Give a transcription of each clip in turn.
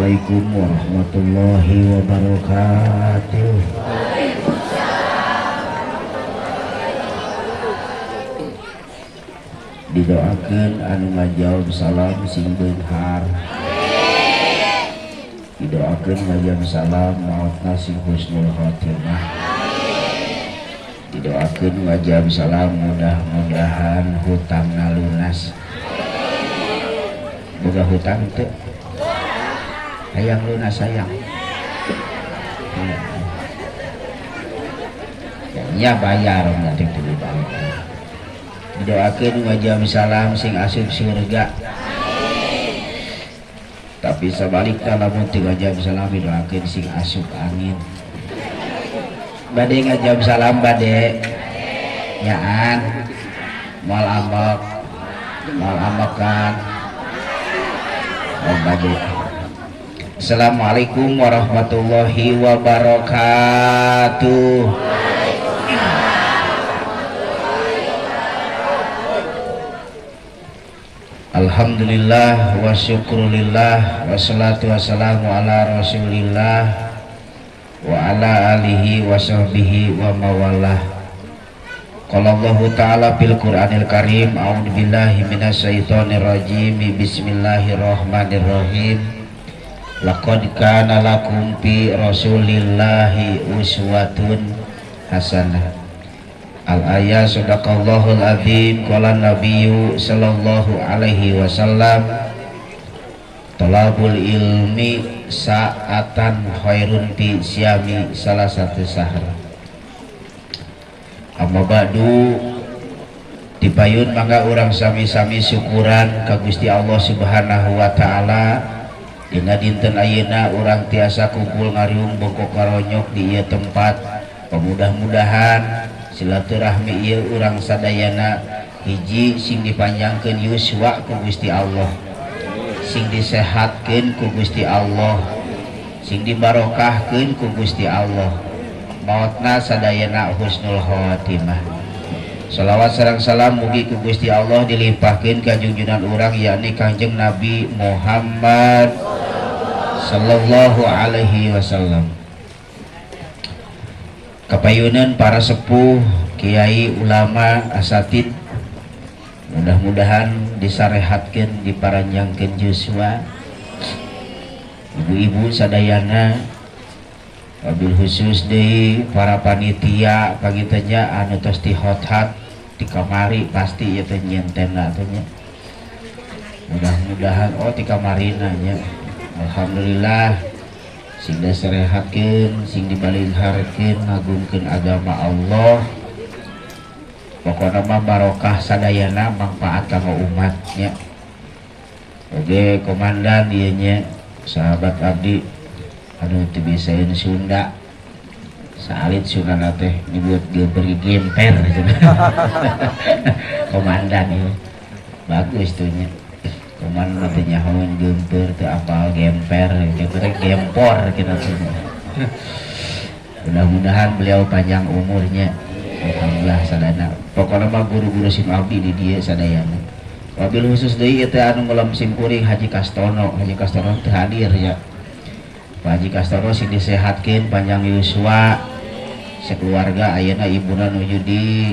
Assalamualaikum warahmatullahi wabarakatuh. Didoakeun anu ngajawab salam sing beunghar. Didoakeun ngajawab salam maotna sing husnul khotimah. Didoakeun ngajawab salam mudah-mudahan hutangna lunas. Boga hutang teu? Hayang lunas hayang. Ya bayar nanti dibayar. Didoakeun ngajawab salam sing asup surga. Tapi sebaliknya lamun teu ngajawab salam didoakeun sing asup angin. Bade ngajawab salam bade nyaan moal ambek moal ambekan. Oh, bade. Assalamualaikum warahmatullahi wabarakatuh. Alhamdulillah wa syukrulillah wassalatu wassalamu ala rasulillah wa ala alihi wa sahbihi wa mawalah. Qala Allahu ta'ala fil Qur'anil Karim, a'udzubillahi minasyaitonir rajim, bismillahirrahmanirrahim. Laqad kana lakum fi rasulillahi uswatun hasanah. Al-ayat sadaqallahul azim. Qala nabiyyu sallallahu alaihi wasallam, talabul ilmi sa'atan khairun fi siyami salah satu sahar. Amma ba'du, dipayun mangga urang sami-sami syukuran ka Gusti Allah Subhanahu wa taala. Dina dinten ayeuna urang tiasa kumpul ngariung bongkok karonyok di ieu tempat. Pemudah-mudahan silaturahmi ieu urang sadayana hiji sing dipanjangkeun yuswa ku Gusti Allah, sing disehatkeun ku Gusti Allah, sing dibarokahkeun ku Gusti Allah, maotna sadayana husnul khotimah. Salawat sareng salam mugi ku Gusti Allah dilimpahkeun ka junjunan urang yakni Kangjeng Nabi Muhammad sallallahu alaihi wasallam. Kapayunan para sepuh, kiai, ulama, asatid, mudah-mudahan disarehatkeun, diparanjangkeun yuswa. Ibu-ibu sadayana, wabil khusus deui para panitia pagitanya anu tos ti hot-hot ti kamari pasti ieu teh nyieun tenda teh nya. Mudah-mudahan oh ti kamarina nya. Alhamdulillah sing disarehatkeun, sing dibalingharkeun, ngagungkeun agama Allah. Pokona mah barokah sadayana manfaat kanggo umat nya. Oge komandan ieu nya sahabat abdi anu teu bisaeun Sunda. Saalit Sundana teh nyebut beri gemper. Komandan ieu. Bagus tuh nya. Komandan teh nyahoeun gemper teu apal gemper, gitu teh gempor kita tuh. Mudah-mudahan beliau panjang umurnya. Alhamdulillah sadayana. Pokona mah guru-guru sim abdi di dieu sadayana. Wabil khusus deui ieu teh anu ngelem sim kuring Haji Kastono. Haji Kastono teu hadir ya. Pak Haji Kastono sing disehatkeun panjang yuswa sekeluarga ayeuna ibuna nuju di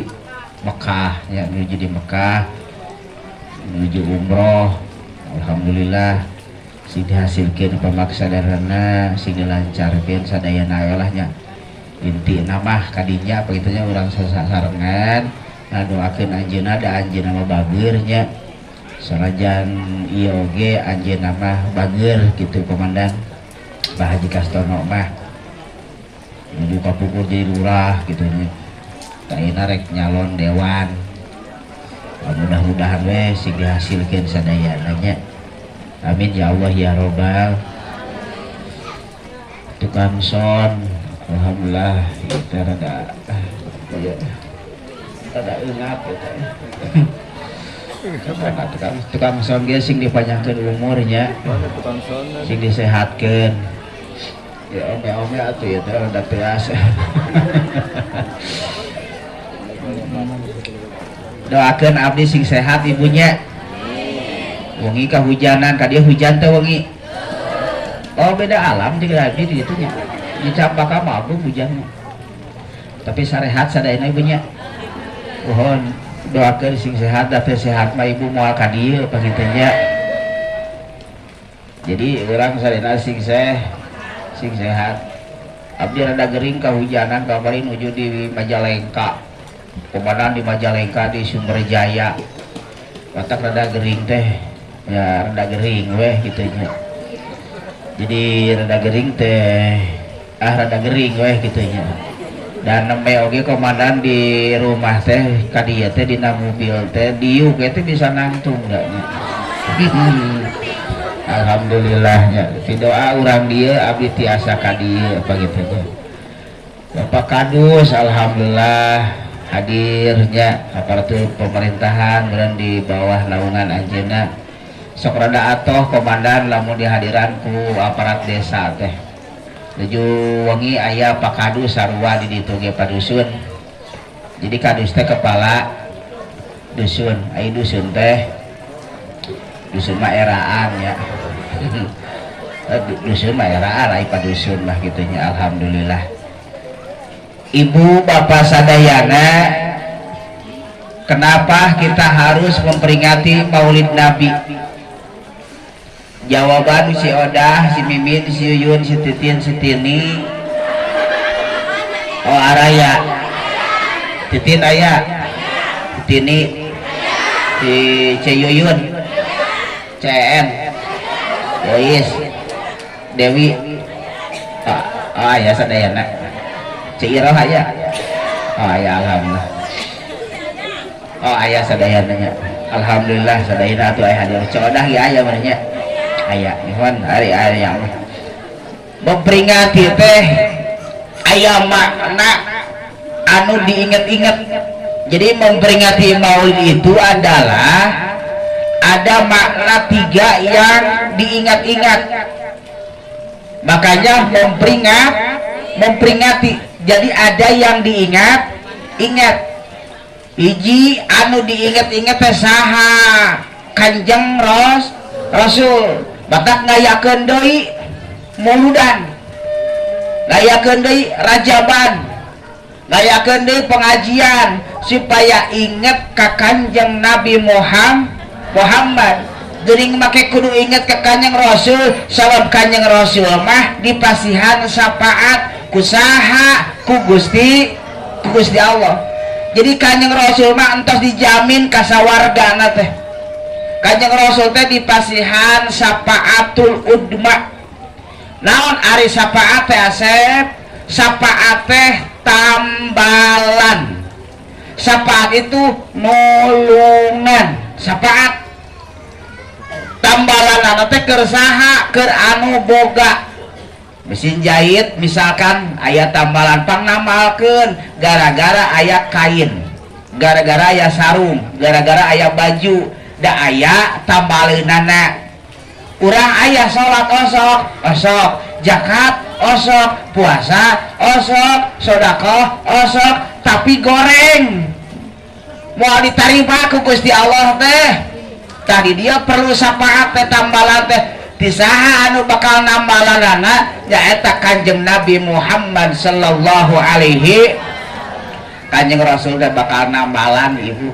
Mekah ya, nuju di Mekah nuju umroh. Alhamdulillah sing dihasilkeun pamaksadarana sing dilancarkeun sadayana we lah nya. Inti mah kadinya pagitunya urang sasarengan ngadoakeun anjeunna da anjeunna mah bageur nya. Sanajan ieu oge anjeunna mah bageur kitu komandan Pak Haji Kastono mah nuju kapupur jadi lurah gitu nya. Ayeuna rek nyalon dewan. Mudah-mudahan we sing dihasilkeun sadayana nya. Amin ya Allah ya robbal. Tukang son alhamdulillah kita rada ya rada eungap eta. Tukang son ge sing dipanjangkeun umurnya, sing disehatkeun. Ya ome-ome atuh ya teh rada teas. Doakeun abdi sing sehat ibunya. Wengi kahujanan, ka dieu hujan teh wengi. Oh beda alam jeung abdi di ditu nya. Di Campaka mah agung hujanna. Tapi sarehat sadayana ibu nya. Mohon doakeun sing sehat, da teu sehat mah ibu moal ka dieu panginten nya. Jadi urang sadayana sing sehat. Abdi rada gering kahujanan kamari nuju di Majalengka. Komandan di Majalengka di Sumberjaya. Watak rada gering teh. Ya rada gering weh kitu nya. Jadi rada gering teh rada gering weh kitu nya. Dan nembe oge komandan di rumah teh ka dieu teh dina mobil teh diuk teh bisa nangtung da nya. Alhamdulillah nya. Ti doa urang dieu abdi tiasa ka dieu apa kitu nya. Bapak Kadus alhamdulillah hadirnya aparatur pemerintahan kemudian di bawah naungan anjeunna. Sok rada atoh komandan lamun dihadiran ku aparat desa teh. Nuju wengi aya Pak Kadus sarua di ditu ge padusun. Jadi kadus teh kepala dusun, ai dusun teh dusun mah eraan ya. Dusun mah eraan, ai padusun mah kitu nya alhamdulillah. Ibu bapak sadayana, kenapa kita harus memperingati Maulid Nabi? Jawaban si Odah, si Mimin, si Yuyun, si Titin, si Tini. Oh araya. Titin aya. Tini. Si Ceyuyun. CN. Yois. Dewi. Oh aya sadayana. Ciiroh aya. Oh aya alhamdulillah. Oh aya sadayana nya. Alhamdulillah sadayana atuh aya hadir. Codah ge aya mah nya. Aya nuhun ari aya mah. Memperingati teh aya makna anu diinget-inget. Jadi memperingati Maulid itu adalah ada makna tiga yang diingat-ingat. Makanya memperingati. Jadi ada yang diingat, ingat. Hiji anu diingat-ingat teh saha? Kanjeng Rasul. Batak ngayakeun deui muludan, ngayakeun deui rajaban, ngayakeun deui pengajian supaya inget ka Kanjeng Nabi Muhammad. Geuning make kudu inget ka Kanjeng Rasul, sabab Kanjeng Rasul mah dipasihan syafaat ku saha? Ku Gusti Allah. Jadi Kanjeng Rasul mah entos dijamin ka sawargana teh. Kanjeng Rasul teh dipasihan syafaatul udma. Naon ari syafaat teh Asep? Syafaat teh tambalan. Syafaat itu nulungan. Syafaat tambalan anu teh keur saha? Keur anu boga mesin jahit misalkan aya tambalan pangnamalkeun gara-gara aya kain, gara-gara aya sarung, gara-gara aya baju, da aya tambaleunana. Urang aya salat osok, osok, zakat osok, puasa osok, sedekah osok, tapi goreng moal ditarima ku Gusti Allah teh. Tadi dia perlu syafaat teh, tambalan teh. Ti saha anu bakal nambalanana? Nyaeta Kanjeng Nabi Muhammad sallallahu alaihi. Kanjeng Rasul teh bakal nambalan ibu.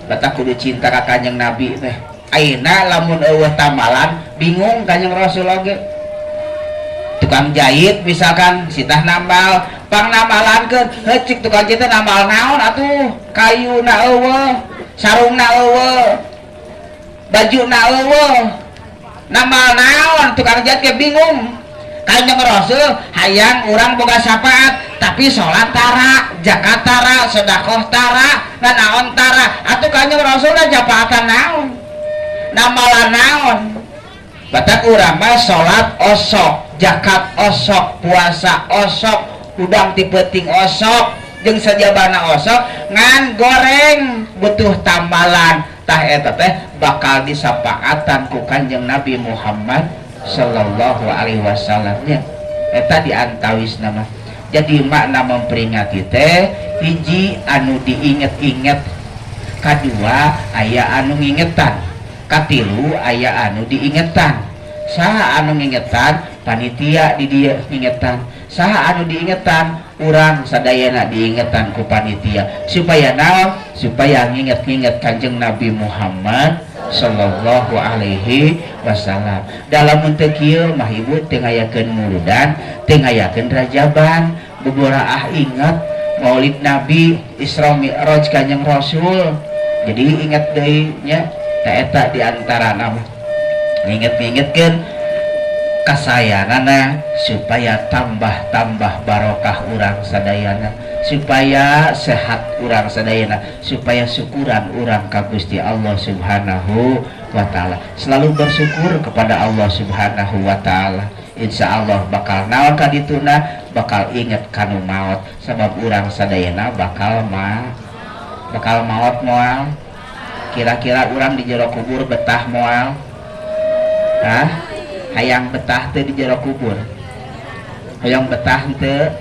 Batak kudu cinta ka Kanjeng Nabi teh. Ayeuna lamun eueuh tambalan bingung Kanjeng Rasul oge. Tukang jahit misalkan sitah nambal, pang nambalankeun, heuh cik tukang jahit teh nambal naon atuh? Kayuna eueuh, sarungna eueuh, bajuna eueuh. Nambal naon tukang jahit ge bingung. Kanjeng Rasul hayang urang boga syafaat, tapi salat tara, zakat tara, sedekah tara, nanaon tara. Atuh Kanjeng Rasul da syafaatan naon? Nambalan naon? Batak urang mah salat osok, zakat osok, puasa osok, udang ti peuting osok, jeung sajabana osok, ngan goreng butuh tambalan. Tah eta teh bakal disapaatan ku Kanjeng Nabi Muhammad sallallahu alaihi wasallam nya. Eta diantawis nama. Jadi makna memperingati teh hiji anu diinget-inget, kadua aya anu ngingetan, katilu aya anu diingetan. Saha anu ngingetan? Panitia di dieu ngingetan. Saha anu diingetan? Urang sadayana diingetan ku panitia. Supaya naon? Supaya nginget-nginget Kanjeng Nabi Muhammad sallallahu alaihi wasallam. Dalam teu kieu mah ibu teu ngayakeun muludan, teu ngayakeun rajaban, beboraah inget Maulid Nabi, Isra Mi'raj Kanjeng Rasul. Jadi inget deui nya, ta eta di antara mah nginget-ngingetkeun kasayanana supaya tambah-tambah barokah urang sadayana, supaya sehat urang sadayana, supaya syukuran urang ka Gusti Allah Subhanahu wa taala. Selalu bersyukur kepada Allah Subhanahu wa taala. Insya Allah bakal naon ka dituna, bakal inget kanu maot, sebab urang sadayana bakal bakal maot moal. Kira-kira urang di jero kubur betah moal? Hah? Hayang betah teu di jero kubur? Hayang betah teu?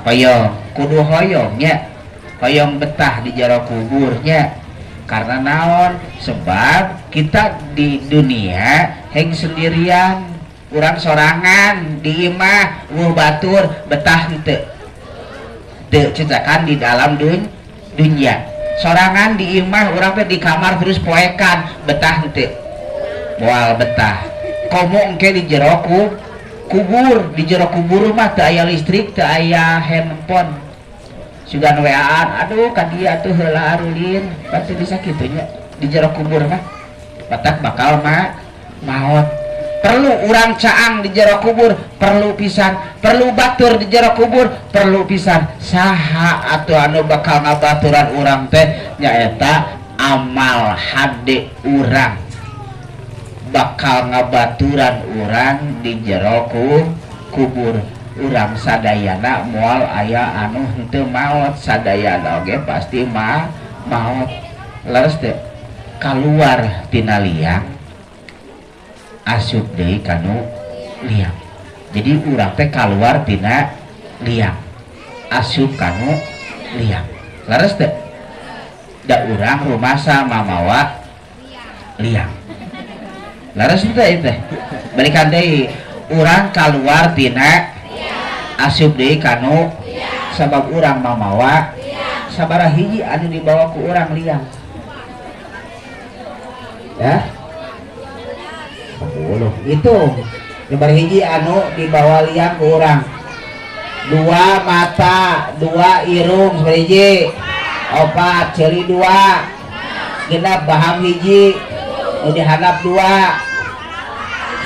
Hoyong, kudu hoyong nya. Hoyong betah di jero kuburnya. Karena naon? Sebab kita di dunia heng sendirian, urang sorangan di imah, euweuh batur, betah henteu? Teu cetakan di dalam dunia. Sorangan di imah urang teh di kamar terus poekan, betah henteu? Moal betah. Komo engke di jero kubur, di jero kubur mah teu aya listrik, teu aya handphone. Sugan WA-an, aduh ka dieu atuh heula arulin, pasti bisa kitu nya di jero kubur mah. Batak bakal maot. Perlu urang caang di jero kubur, perlu pisan. Perlu batur di jero kubur, perlu pisan. Saha atuh anu bakal ngabaturan urang teh nyaeta amal hade urang. Bakal ngabaturan urang di jero kubur. Urang sadayana moal aya anu henteu maot, sadayana oge pasti maot. Leres teu? Kaluar tina liang asup deui kanu liang. Jadi urang teh kaluar tina liang asup kanu liang. Leres teu? Da urang rumasa mamawa liang. Leres teu ieu teh? Balikan deui, urang kaluar tina asup deui kanu sabab urang mamawa sabaraha hiji anu dibawa ku urang liang. Ya. 10 itu nomor hiji anu dibawa liang ku urang. 2 mata, 2 irung sabaraha hiji, 4 ceuli 2, genap baham hiji, nu dihandap 2,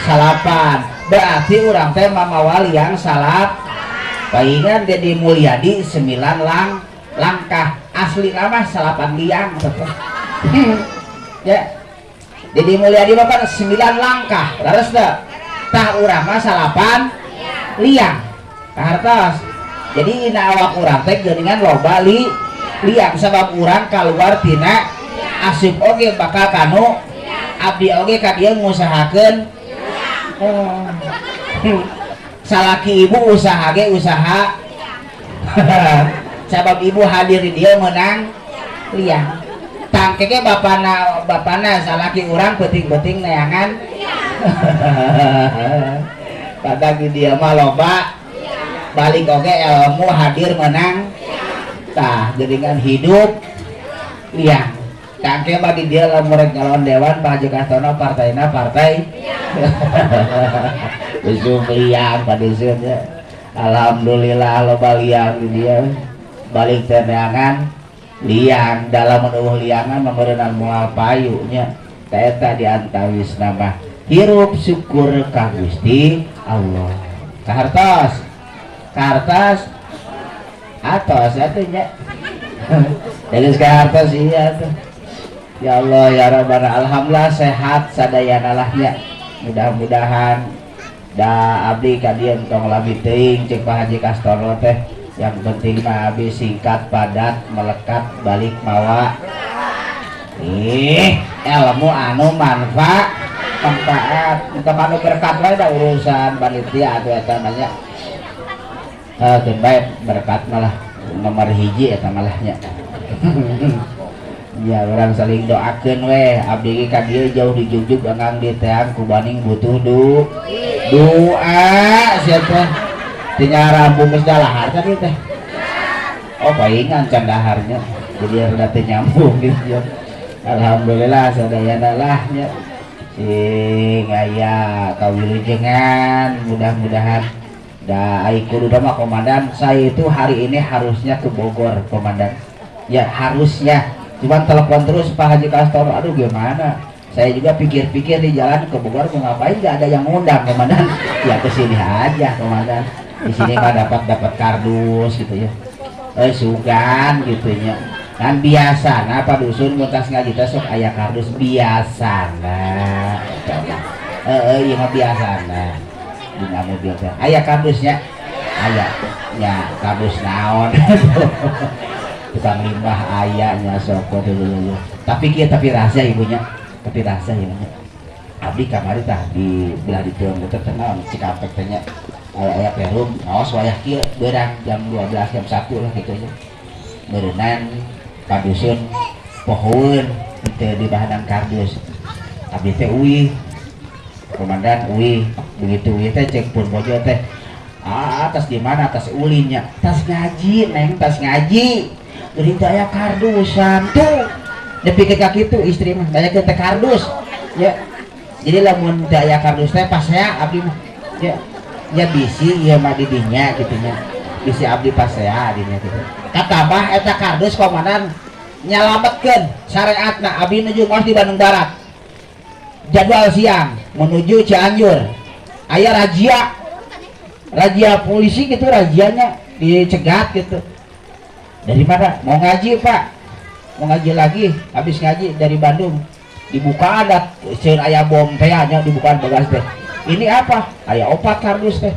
salapan. Berarti urang teh mamawa liang salap. Palingan Dedi Mulyadi 9 langkah, asli nama salapan liang. Ya. Dedi Mulyadi mah kan 9 langkah, leres teu? Tah urang mah salapan liang. Kahartos. Jadi ina awak urang teh geuningan loba liang sabab urang kaluar tina asup oge bakal kanu abdi oge ka dieu ngusahakeun. Oh. Salaki ibu usaha ge usaha. Sabab ibu hadir di dieu menang liang. Tangkeke bapana salaki urang peuting-peuting neangan. Padahal di dieu mah loba balik oge ilmu hadir menang. Tah geuningan hidup liang. Tangke mah di dieu lamun rek nyalon dewan Pak Haji Kastono partainya partai Usum liang Pak Dusun ya. Alhamdulillah loba liang di dieu. Balik teh neangan liang, dalam menuh liangan memerenan moal payu nya. Eta di antawis nama hirup syukur ka Gusti Allah. Kahartos. Kahartos atos atuh nya. Jadi kahartos iya tuh. Ya Allah ya Rabbana, alhamdulillah sehat sadayana lah nya. Mudah-mudahan da abdi ka dieu tong lami teuing ceuk Pak Haji Kastono teh. Yang penting mah abdi singkat padat melekat balik mawa. Ilmu anu manfaat. Untuk anu berkat wae da urusan panitia atuh eta mah nya. Heuh, bae berkat malah nomor hiji eta malah nya. Ya orang saling doakeun weh, abdi ge ka dieu jauh dijugjug anggang diteang ku baning butuh duit. Doa siapa tinggal rambung geus dalahar tadi teh. Oh, palingan can daharnya. Jadi rada teu nyambung gitu ya. Alhamdulillah sadayana lah nya. Sing aya kawilujengan, mudah-mudahan da ai kudu mah. Komandan, saya itu hari ini harusnya ke Bogor, komandan. Ya harusnya. Cuman telepon terus Pak Haji Kastor, aduh gimana? Saya juga pikir-pikir di jalan ke Bogor mau ngapain, gak ada yang ngundang, komandan. Ya ke sini aja, komandan. Di sini mah dapat dapat kardus gitu ya. Eh, sugan gitu nya. Kan biasa, nah Pak dusun mun tas ngaji teh sok aya kardus biasa nah. Eh, eh ieu mah biasa nah. Dina mobil teh aya kardusnya, aya nya kardus naon, tukang limbah aya nya sok dulu. Tapi kieu, tapi rahasia ibunya, tapi rahasia ibunya, abdi kamari tah di belah ditu teh teh naon, Cikampek teh nya, aya aya perum ngaos wayah kieu beurang jam 12, jam 1 lah gitu nya. Berenang padusun pohoeun teu di bahanan kardus. Abdi teh uih, komandan, uih. Begitu uih teh cek pun bojo teh, "Ah, atas di mana?" "Atas ulinnya, tas ngaji, neng, tas ngaji jadi teu aya kardusan." Tuh nepi ka kitu istri mah banyak teh kardus ya. Jadi lamun teu aya kardus teh pasea abdi mah ya. Ya bisi ieu mah di dinya kitu nya, bisi abdi pasea dinya gitu. Katambah eta kardus, komandan, nyalametkeun syariatna. Abdi nuju ngaos di Bandung Barat, jadwal siang menuju Cianjur, aya razia, razia polisi gitu, razianya dicegat gitu. "Dari mana?" "Mau ngaji, Pak, mau ngaji lagi, habis ngaji dari Bandung." Dibuka, ada sieun aya bom teh nya, dibukaan bagas teh. "Ini apa?" "Aya opat kardus teh."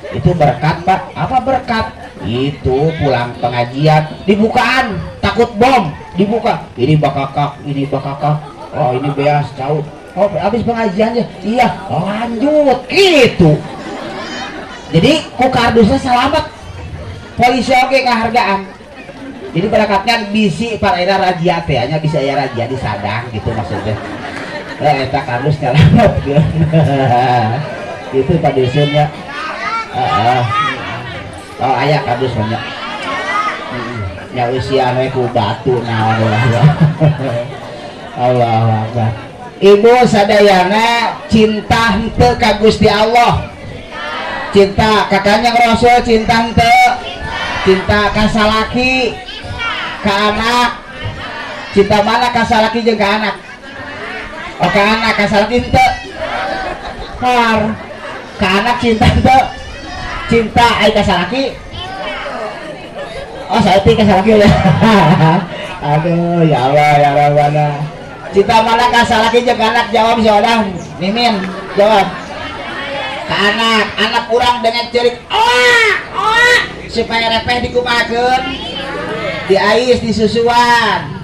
"Itu berkat, Pak." "Apa berkat?" "Itu pulang pengajian dibukaan, takut bom dibuka. Ini bakakak, ini bakakak, oh ini beas jauh. Oh, habis pengajiannya?" "Iya." Lanjut gitu. Jadi ku kardusnya selamat, polisi oke kehargaan. Jadi berangkatnya bisi para era razia teh hanya bisa ya razia di sadang gitu maksudnya. Eh, eta kardus nyelamat gitu Pak dusunnya. Oh, aya kardus banyak ya, usia we ku batu naon lah ya. Allah Akbar. Ibu sadayana cinta henteu ka Gusti Allah? Cinta. Ka Kanjeng Rasul cinta henteu? Cinta. Ka salaki, ka anak cinta mana? Ka salaki jeung ka anak? Oh, ka anak. Ka salaki henteu? Har ka anak cinta henteu? Cinta. Ai ka salaki? Oh, saya ka salaki ya. Aduh, ya Allah, ya Rabbana. Cinta mana, ka salaki jeung ka anak? Jawab seorang mimin, jawab. Ka anak. Anak kurang dengan cerik, oh oh, supaya repeh dikumahakeun? Diais, disusuan.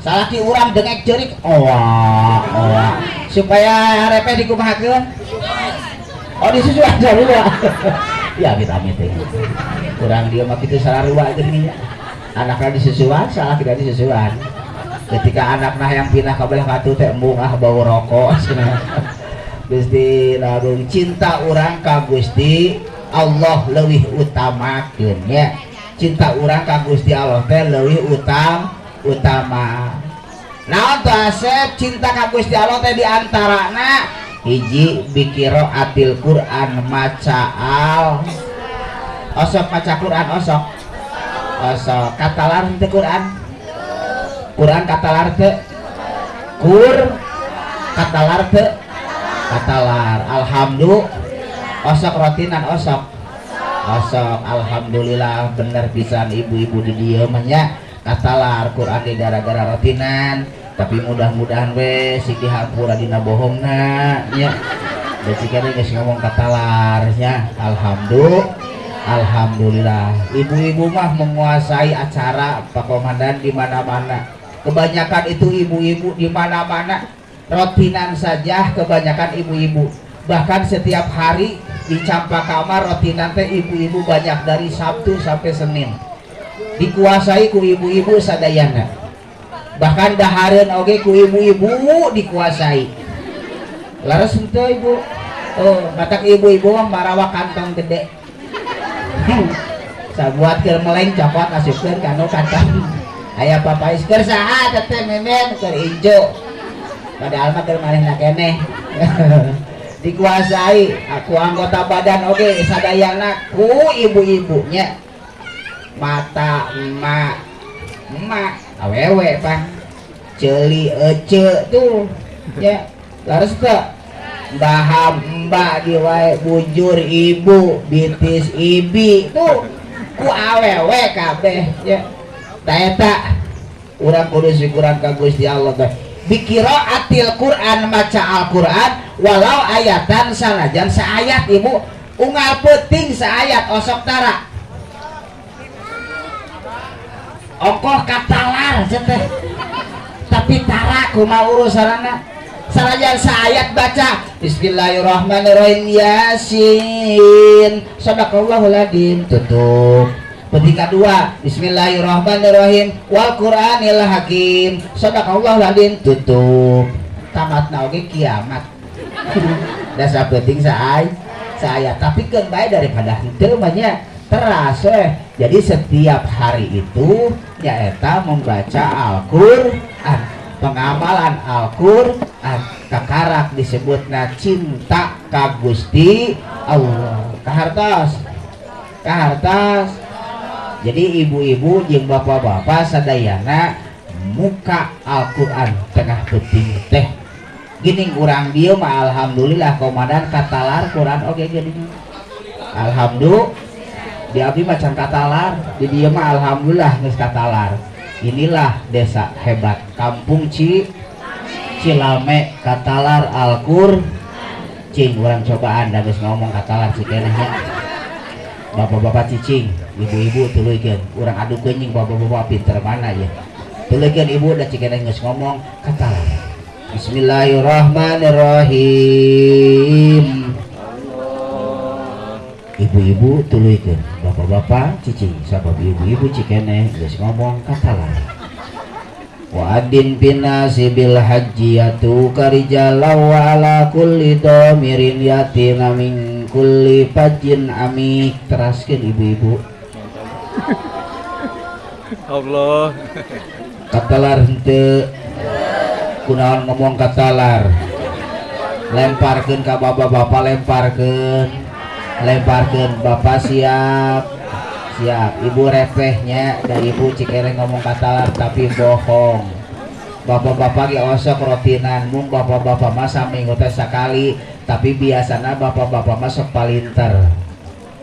Salaki urang dengek cerik, oh oh, supaya repeh dikumahakeun? Oh, disusuan sarua ya. Amit amit teh kurang dia mah kitu sarua geuning ya. Anaknya disusuan, salah tidak disusuan. Ketika anaknya yang pindah ke belah katu teh, "Embung ah, bau rokok." Gusti Agung, cinta urang ka Gusti Allah leuwih utamakeun ya. Cinta urang ka Gusti Allah teh leuwih utama. Naon tuh, Asep, cinta ka Gusti Allah teh? Diantarana hiji biqiroatil Quran, maca al osok, maca Quran osok osok. Katalar teu Quran? Quran katalar teu? Kur katalar teu? Katalar, alhamdulillah. Osok rotinan, osok osok. Alhamdulillah, bener pisan ibu-ibu di dieu mah nya, katalar Quran di gara-gara rotinan. Tapi mudah-mudahan we sing dihampura dina bohongna nya, dan jika geus ngomong katalar nya. Alhamdulillah, alhamdulillah, ibu-ibu mah menguasai acara, Pak Komandan, di mana-mana. Kebanyakan itu ibu-ibu di mana-mana rotinan saja, kebanyakan ibu-ibu. Bahkan setiap hari di Campaka mah rotinan teh ibu-ibu banyak, dari Sabtu sampai Senin dikuasai ku ibu-ibu sadayana. Bahkan dahareun oge ku ibu-ibu dikuasai. Laras henteu, ibu? Oh, batak ibu-ibu mah marawa kantong gede. Sabuat keur meleng cokot asupkeun kana kantong. Aya papais keur saha teh memen keur injo. Padahal mah keur manehna keneh. Dikuasai aku anggota badan oge sadayana ku ibu-ibunya. Mata emak emak awewe pan ceuli ece tuh ya laras teu baham mbak diwae bujur ibu bitis ibi tuh ku awewe kabeh ya ta eta urang kudu syukuran ka Gusti Allah teh bikiraatil Quran maca Al-Quran walau ayatan sanajan saayat ibu unggal peuting saayat osok tara ongkoh katalar teh tapi tara kumaha urusanana sanajan saayat baca bismillahirrahmanirrahim yasin sadaqallahul adzim tutup. Ketika dua bismillahirrahmanirrahim wal qur'anil hakim sadaqallahul adzim tutup. Tamatna oge kiamat. Dasar penting saaya tapi keun bae daripada henteu mah nya teras we. Jadi setiap hari itu nyaeta membaca Al-Qur'an, pengamalan Al-Qur'an kakarak disebutna cinta ka Gusti Allah. Kahartos. Kahartos. Jadi ibu-ibu jeung bapak-bapak sadayana muka Al-Qur'an tengah peuting teh. Geuning urang dieu mah alhamdulillah komandan katalar Quran oge geuning. Alhamdulillah di abdi mah can katalar, di dieu mah alhamdulillah geus katalar. Inilah desa hebat Kampung Cilame katalar Al-Qur'an. Cing urang cobaan da geus ngomong katalar cikeneh nya. Bapak-bapak cicing, ibu-ibu tuluykeun, urang adu geuning bapak-bapak pinter mana ya. Tuluykeun ibu da cikeneh geus ngomong katalar. Bismillahirrahmanirrahim. Ibu-ibu tuluykeun, bapak-bapak cicing, sabab ibu-ibu cikeneh geus ngomong katalar. Wa adin binasi bil hajjiyatu karijala wa ala kulli dhamirin yatina min kulli fajjin amik. Teraskeun ibu-ibu. Allah. Katalar henteu. Kunaon ngomong katalar? Lemparkeun ka bapak-bapak, lemparkeun. Lemparkeun bapak siap. Siap, ibu repehnya da ibu cik eleh ngomong katalar tapi bohong. Bapak-bapak ge osok rotinan, mung bapak-bapak mah saminggu teh sakali, tapi biasana bapak-bapak mah sok palinter.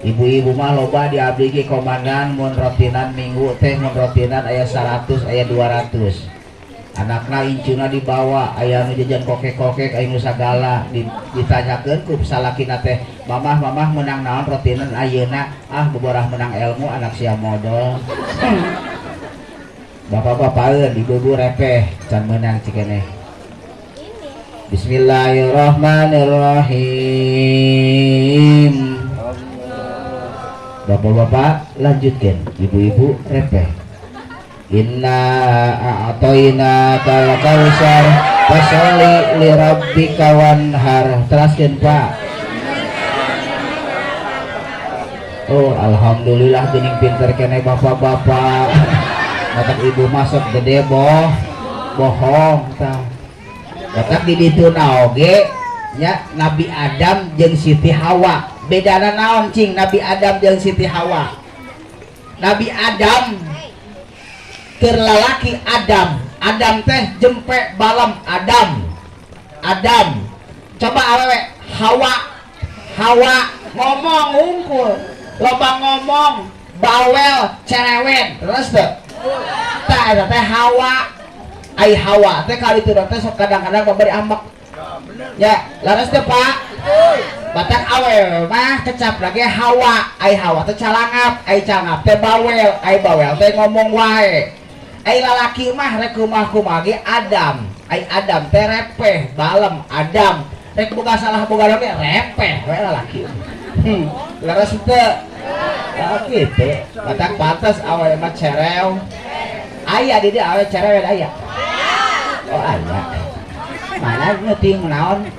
Ibu-ibu mah loba di abdi ge komandan mun rotinan minggu teh mun rotinan aya 100 aya 200. Anakna incuna dibawa aya nu jajan kokek-kokek aya nu sagala ditanyakeun ku salakina teh, mamah mamah menang naon rotinan ayeuna, ah beborah menang ilmu anak sia modol. Bapak-bapakeun ibu-ibu repeh can meunang cikeneh. Bismillahirrahmanirrahim. Bapak-bapak lanjutkan, ibu-ibu repeh. Inna a'toina kal kausar fasholli li rabbika wanhar. Teraskeun Pak. Oh alhamdulillah geuning pinter keneh bapak-bapak. Batak ibu masuk gede bohong tah. Batak di ditu oge nya Nabi Adam jeung Siti Hawa. Bedana naon cing Nabi Adam jeung Siti Hawa? Nabi Adam keur lalaki Adam, Adam teh jempe balam Adam. Adam. Coba awewe Hawa. Hawa ngomong unggul, loba ngomong, bawel, cerewet, terus teh. Tah eta teh Hawa. Ai Hawa teh kali itu teh sok kadang-kadang babari ambek. Ya, laras teh Pak. Batak awewe mah kecap lagi Hawa, ai Hawa teh calangap, ai calangap teh bawel, ai bawel teh ngomong wae. Ai lalaki mah rek kumaha-kumaha ge Adam, ai Adam teh repeh, balem Adam. Rek boga salah boga naon ge repeh we lalaki. Leres teu? Ah kitu. Batak pantes awewe mah cerew. Aya di dieu awewe cerewet aya. Oh aya. Mana neuting naon?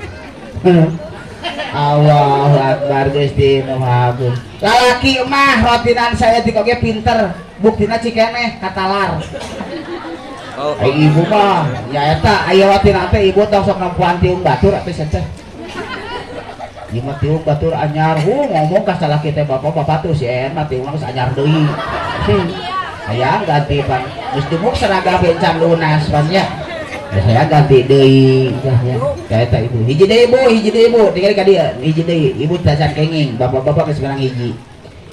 Allahu Akbar Gusti nu Agung. Lalaki mah rotinan saya oge pinter. Buktina cikeneh katalar. Oh. Ai ibu mah ya eta aya rotinan teh ibu tong sok nempuan tiung batur atuh saca. Ieu mah tiung batur anyar ngomong ka salaki teh bapak-bapak tuh si en mah tiung geus anyar deui. Hayang ganti pan geus dumuk seragam encan lunas pan nya. Ya saya ganti deui ya ya. Eta ibu. Hiji deui ibu, hiji deui ibu, tinggal ka dieu. Hiji deui, ibu tacan kenging, bapak-bapak geus menang hiji.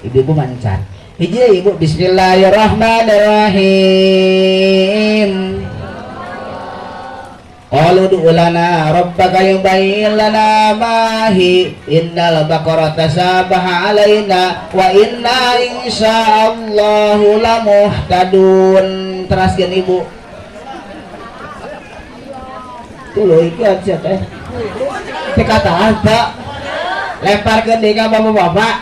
Ibu-ibu mancan. Hiji deui ibu, bismillahirrahmanirrahim. Qalu du'u lana rabbaka yubayyin lana ma hi innal baqarata sabaha alaina wa inna insyaallahu lamuhtadun. Teraskeun ibu. Tuluy keun sia teh. Teu katahan teu. Lemparkeun deui ka bapak-bapak.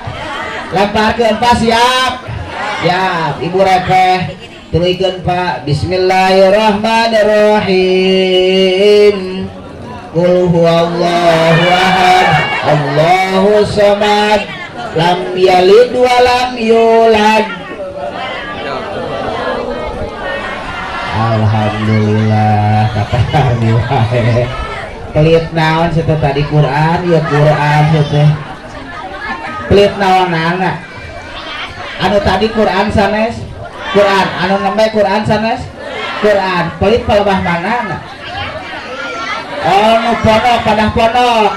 Lemparkeun Pak siap. Siap, ibu repeh. Tuluykeun Pak. Bismillahirrahmanirrahim. Qul huwallahu ahad, Allahu samad, lam yalid wa lam yulad. Alhamdulillah kata wae. Pelit naon situ tadi Quran ya Quran situ. Pelit naonana? Anu tadi Quran sanes? Quran, anu nembe Quran sanes? Quran. Pelit palebah mana? Oh, nu pondok padah pondok.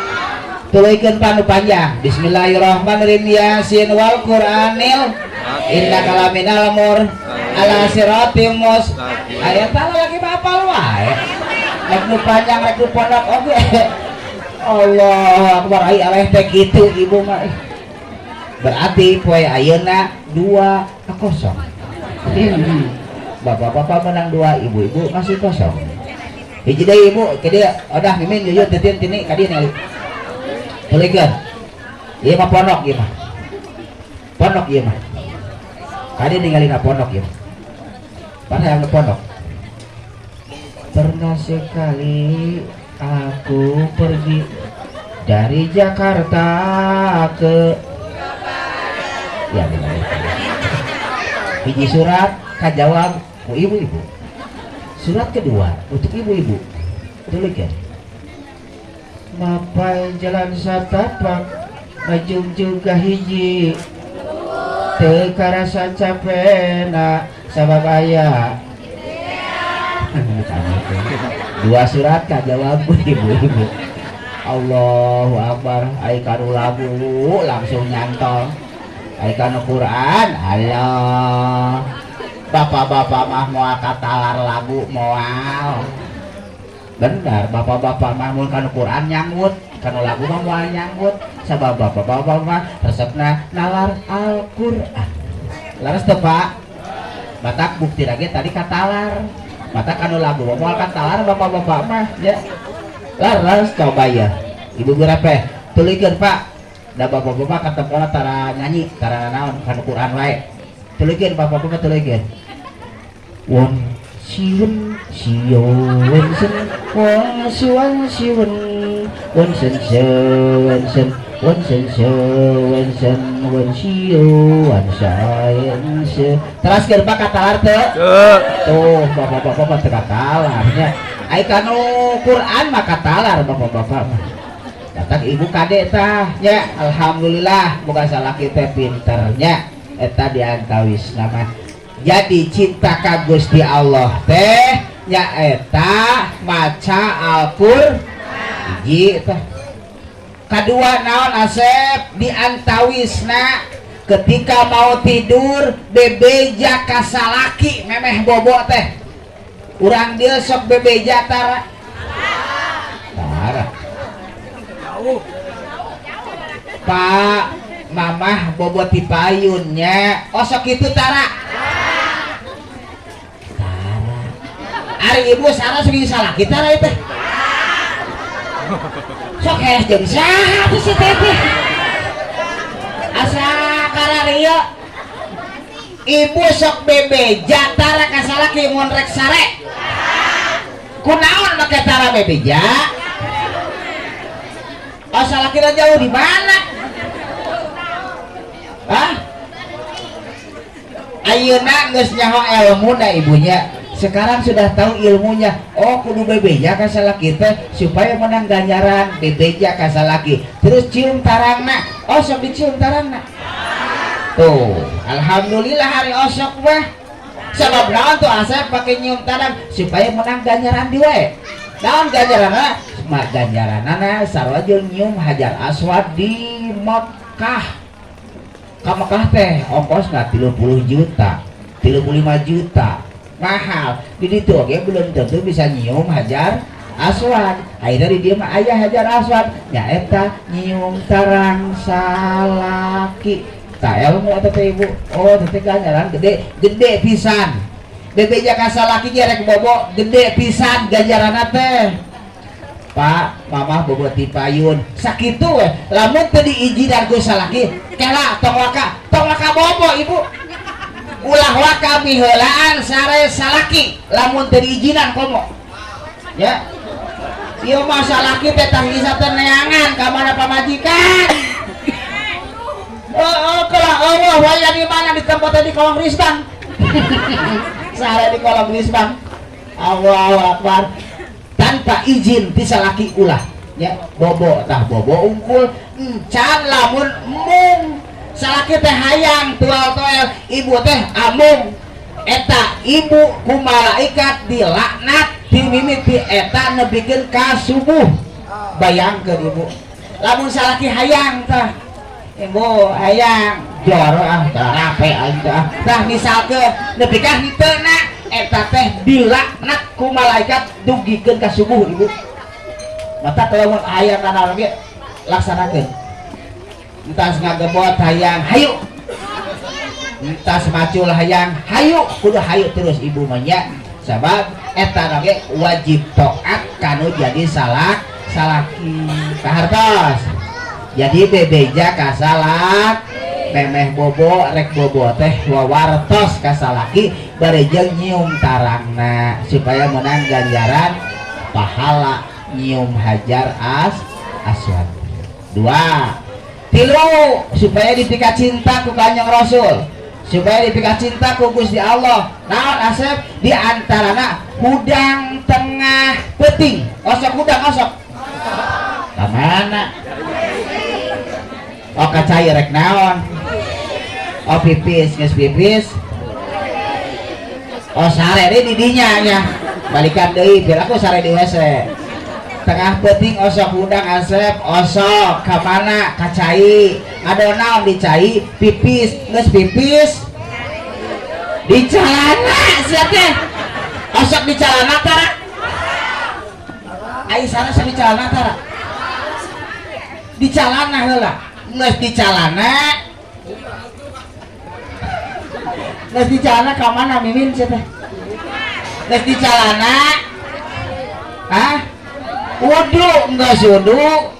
Tuluykeun panu panjang. Bismillahirrahmanirrahim. Yasin wal Qur'anil innaka laminal mur ala siratim mus. Aya tah lagi mah apal wae. Rek nu panjang rek nu pondok oge. Allahu akbar ai aleh teh kitu ibu mah. Berarti poe ayeuna 2-0. Bapak-bapak menang 2, ibu-ibu masih kosong. Hiji deui ibu, ke dieu odah mimin yuyun teutin tini ka dieu ningali. Tuluykeun. Ieu mah pondok ieu mah. Pondok ieu mah. Ka dieu ningalina pondok ieu. Padahal nu pondok. Pernah sekali aku pergi dari Jakarta ke ya benar. Hiji surat kajawab ku ibu-ibu. Surat kedua untuk ibu-ibu. Tuluykeun. Mapai jalan satapak majung juga hiji. Teu karasa capena sabab aya. Dua surat kajawab ku ibu-ibu. Allahu Akbar, ai kanu lagu langsung nyantol. Ai kanu Quran, Allah. Bapak-bapak mah moal katalar lagu moal. Benar, bapak-bapak mah mun kanu Quran nyanggut, kanu lagu mah moal nyanggut. Sabab bapak-bapak mah resepna nalar Al-Qur'an. Laras teu Pak? Batak bukti lagi tadi katalar. Mata kanu lagu mah moal katalar bapak-bapak mah ya. Laras coba ya. Ibu berapa? Tuluykeun Pak. Da bapak-bapak katempona tara nyanyi, tara naon kanu Quran wae. Tuluykeun bapak-bapak tuluykeun. Won siun sio wen sen won siwan siun won sen se wen sen won sen se wen sen won sio wan saen se. Teraskeun Pak katalar teu? Tuh bapak-bapak mah teu katalar nya. Ai kanu Quran mah katalar bapak-bapak mah. Datang ibu kade tah nya, alhamdulillah boga salaki teh pinter nya. Eta diantawis nama. Jadi cinta ka Gusti Allah teh nya eta maca Al-Qur'an hiji tah. Kadua naon Asep diantawisna ketika mau tidur bebeja ka salaki memeh bobo teh. Urang dieu sok bebeja tara. Tara. Pak, mamah bobo ti payunnya. Oh sok kitu tara. Tara. Ari ibu sarah sok salaki tara ieu teh. Sok hees jeung saha teh si teteh. Asa kararieu. Ibu sok bebeja tara ka salaki mun rek sare. Kunaon make tara bebeja? Oh, salakina jauh di mana? Hah? Ayeuna geus nyaho ilmuna ibunya. Sekarang sudah tahu ilmunya. Oh, kudu bebeja ka salaki teh supaya menang ganjaran, bebeja ka salaki. Terus cium tarangna. Osok dicium tarangna. Tuh, alhamdulillah hari osok mah. Sabab naon tuh Asep pakai nyium tarang supaya menang ganjaran di wae. Naon ganjaranna? Ma ganjaranana sarua jeung nyium Hajar Aswad di Mekah. Ka Mekah teh ongkosna 30 juta, 35 juta. Mahal. Di ditu oge belum tentu bisa nyium Hajar Aswad. Ayeuna di dieu mah aya Hajar Aswad, nyaeta nyium tarang salaki. Tah ilmu eta teh ibu. Oh, teh ganjaran gede, gede pisan. Bebeja ka salaki ge rek bobo gede pisan ganjaranna teh. Pak, mamah bobo ti payun. Sakitu we, lamun teu diizinan ku salaki, kela tong waka bobo ibu. Ulah waka miheulaan sare salaki lamun teu diizinan komo. Ya. Ieu mah salaki teh tah bisa teh neangan ka mana pamajikan. Oh, kalau Allah waya di mana di tempat di kolong risbang. Sare di kolong risbang. Allahu Akbar. Tanpa izin ti salaki ulah. Ya, bobo tah bobo unggul encan lamun embung. Salaki teh hayang tual-toel, ibu teh amung. Eta ibu ku malaikat dilaknat ti mimiti eta nepikeun ka subuh. Bayangkeun ibu. Lamun salaki hayang tah ibu hayang joro ah rape aing teh ah. Tah misalkeun nepi ka henteu na eta teh dilaknat ku malaikat dugikeun ka subuh ibu. Mata lamun aya kana ge laksanakeun. Entas ngagebot hayang hayu. Entas macul hayang hayu, kudu hayu terus ibu mah nya. Sabab eta ge wajib taat kanu jadi salak salaki. Kahartos. Jadi bebeja ka salak memeh bobo rek bobo teh wawartos ka salaki bari jeung nyium tarangna supaya menang ganjaran pahala nyium Hajar Aswad. Dua, tilu supaya dipika cinta ku Kanjeng Rasul, supaya dipika cinta ku Gusti Allah. Naon Asep? Di antarana hudang tengah peuting. Osok hudang osok. Ka mana? Oh kacai rek naon? Oh pipis, geus pipis. Oh sare deui di dinya nya. Balikan deui biar aku sare di WC. Tengah peuting osok hudang Asep, osok ka mana? Ka cai. Ngadon naon di cai? Pipis, geus pipis. Di calana sia teh. Osok di calana tara. Ai sana di calana tara. Di calana heula. Geus di calana. Geus di calana ka mana mimin sia teh? Geus di calana. Hah? Wudu geus wudu.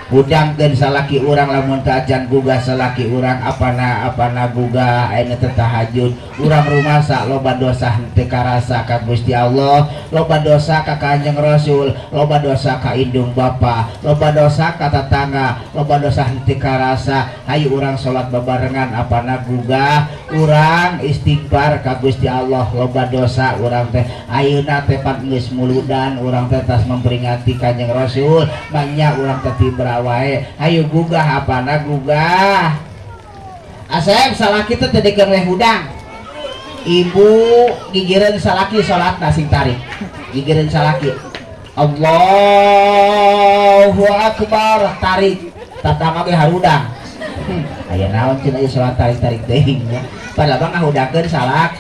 Hudangkeun salaki urang lamun teu acan gugah salaki urang apana apana gugah ayeuna teh tahajud. Urang rumasa loba dosa henteu karasa ka Gusti Allah, loba dosa ka Kanjeng Rasul, loba dosa ka indung bapa, loba dosa ka tetangga, loba dosa henteu karasa. Hayu urang salat babarengan apana gugah, urang istighfar ka Gusti Allah, loba dosa urang teh ayeuna teh pan geus muludan urang teh tas memperingati Kanjeng Rasul, manya urang teh tibra wae. Hayu gugah apana gugah. Asep salaki teh teu dikeun we hudang. Ibu gigireun salaki salatna sing tarik. Gigireun salaki. Allahu akbar tarik. Tatangga ge harudang. Aya naon cenah ieu salat tarik-tarik teuing nya. Padahal mah ngahudangkeun salak.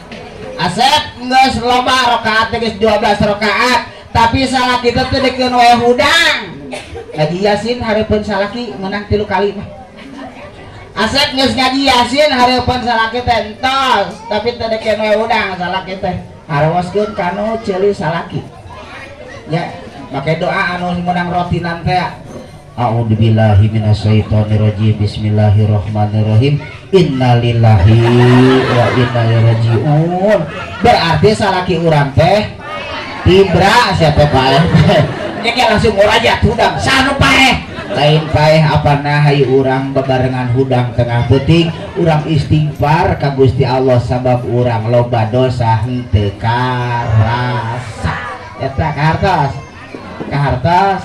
Asep geus loba rakaat teh geus 12 rakaat, tapi salaki teh teu dikeun we hudang. Ngaji Yasin hareupeun salaki menang 3 kali mah. Asep geus ngaji Yasin hareupeun salaki teh entos, tapi teu dikeun we hudang salaki teh. Harewoskeun kanu ceuli salaki. Ya, make doa anu menang rotinan teh. A'udzubillahi minasyaitonirrajim. Bismillahirrahmanirrahim. Innalillahi wa inna ilaihi rajiun. Berarti salaki urang teh tibra sia teh paeh. Nya langsung ngorajat hudang sanu paeh. Lain paeh apana, hayu urang bebarengan hudang tengah peuting, urang istighfar ka Gusti Allah sabab urang loba dosa henteu karasa. Eta kahartos, kahartos.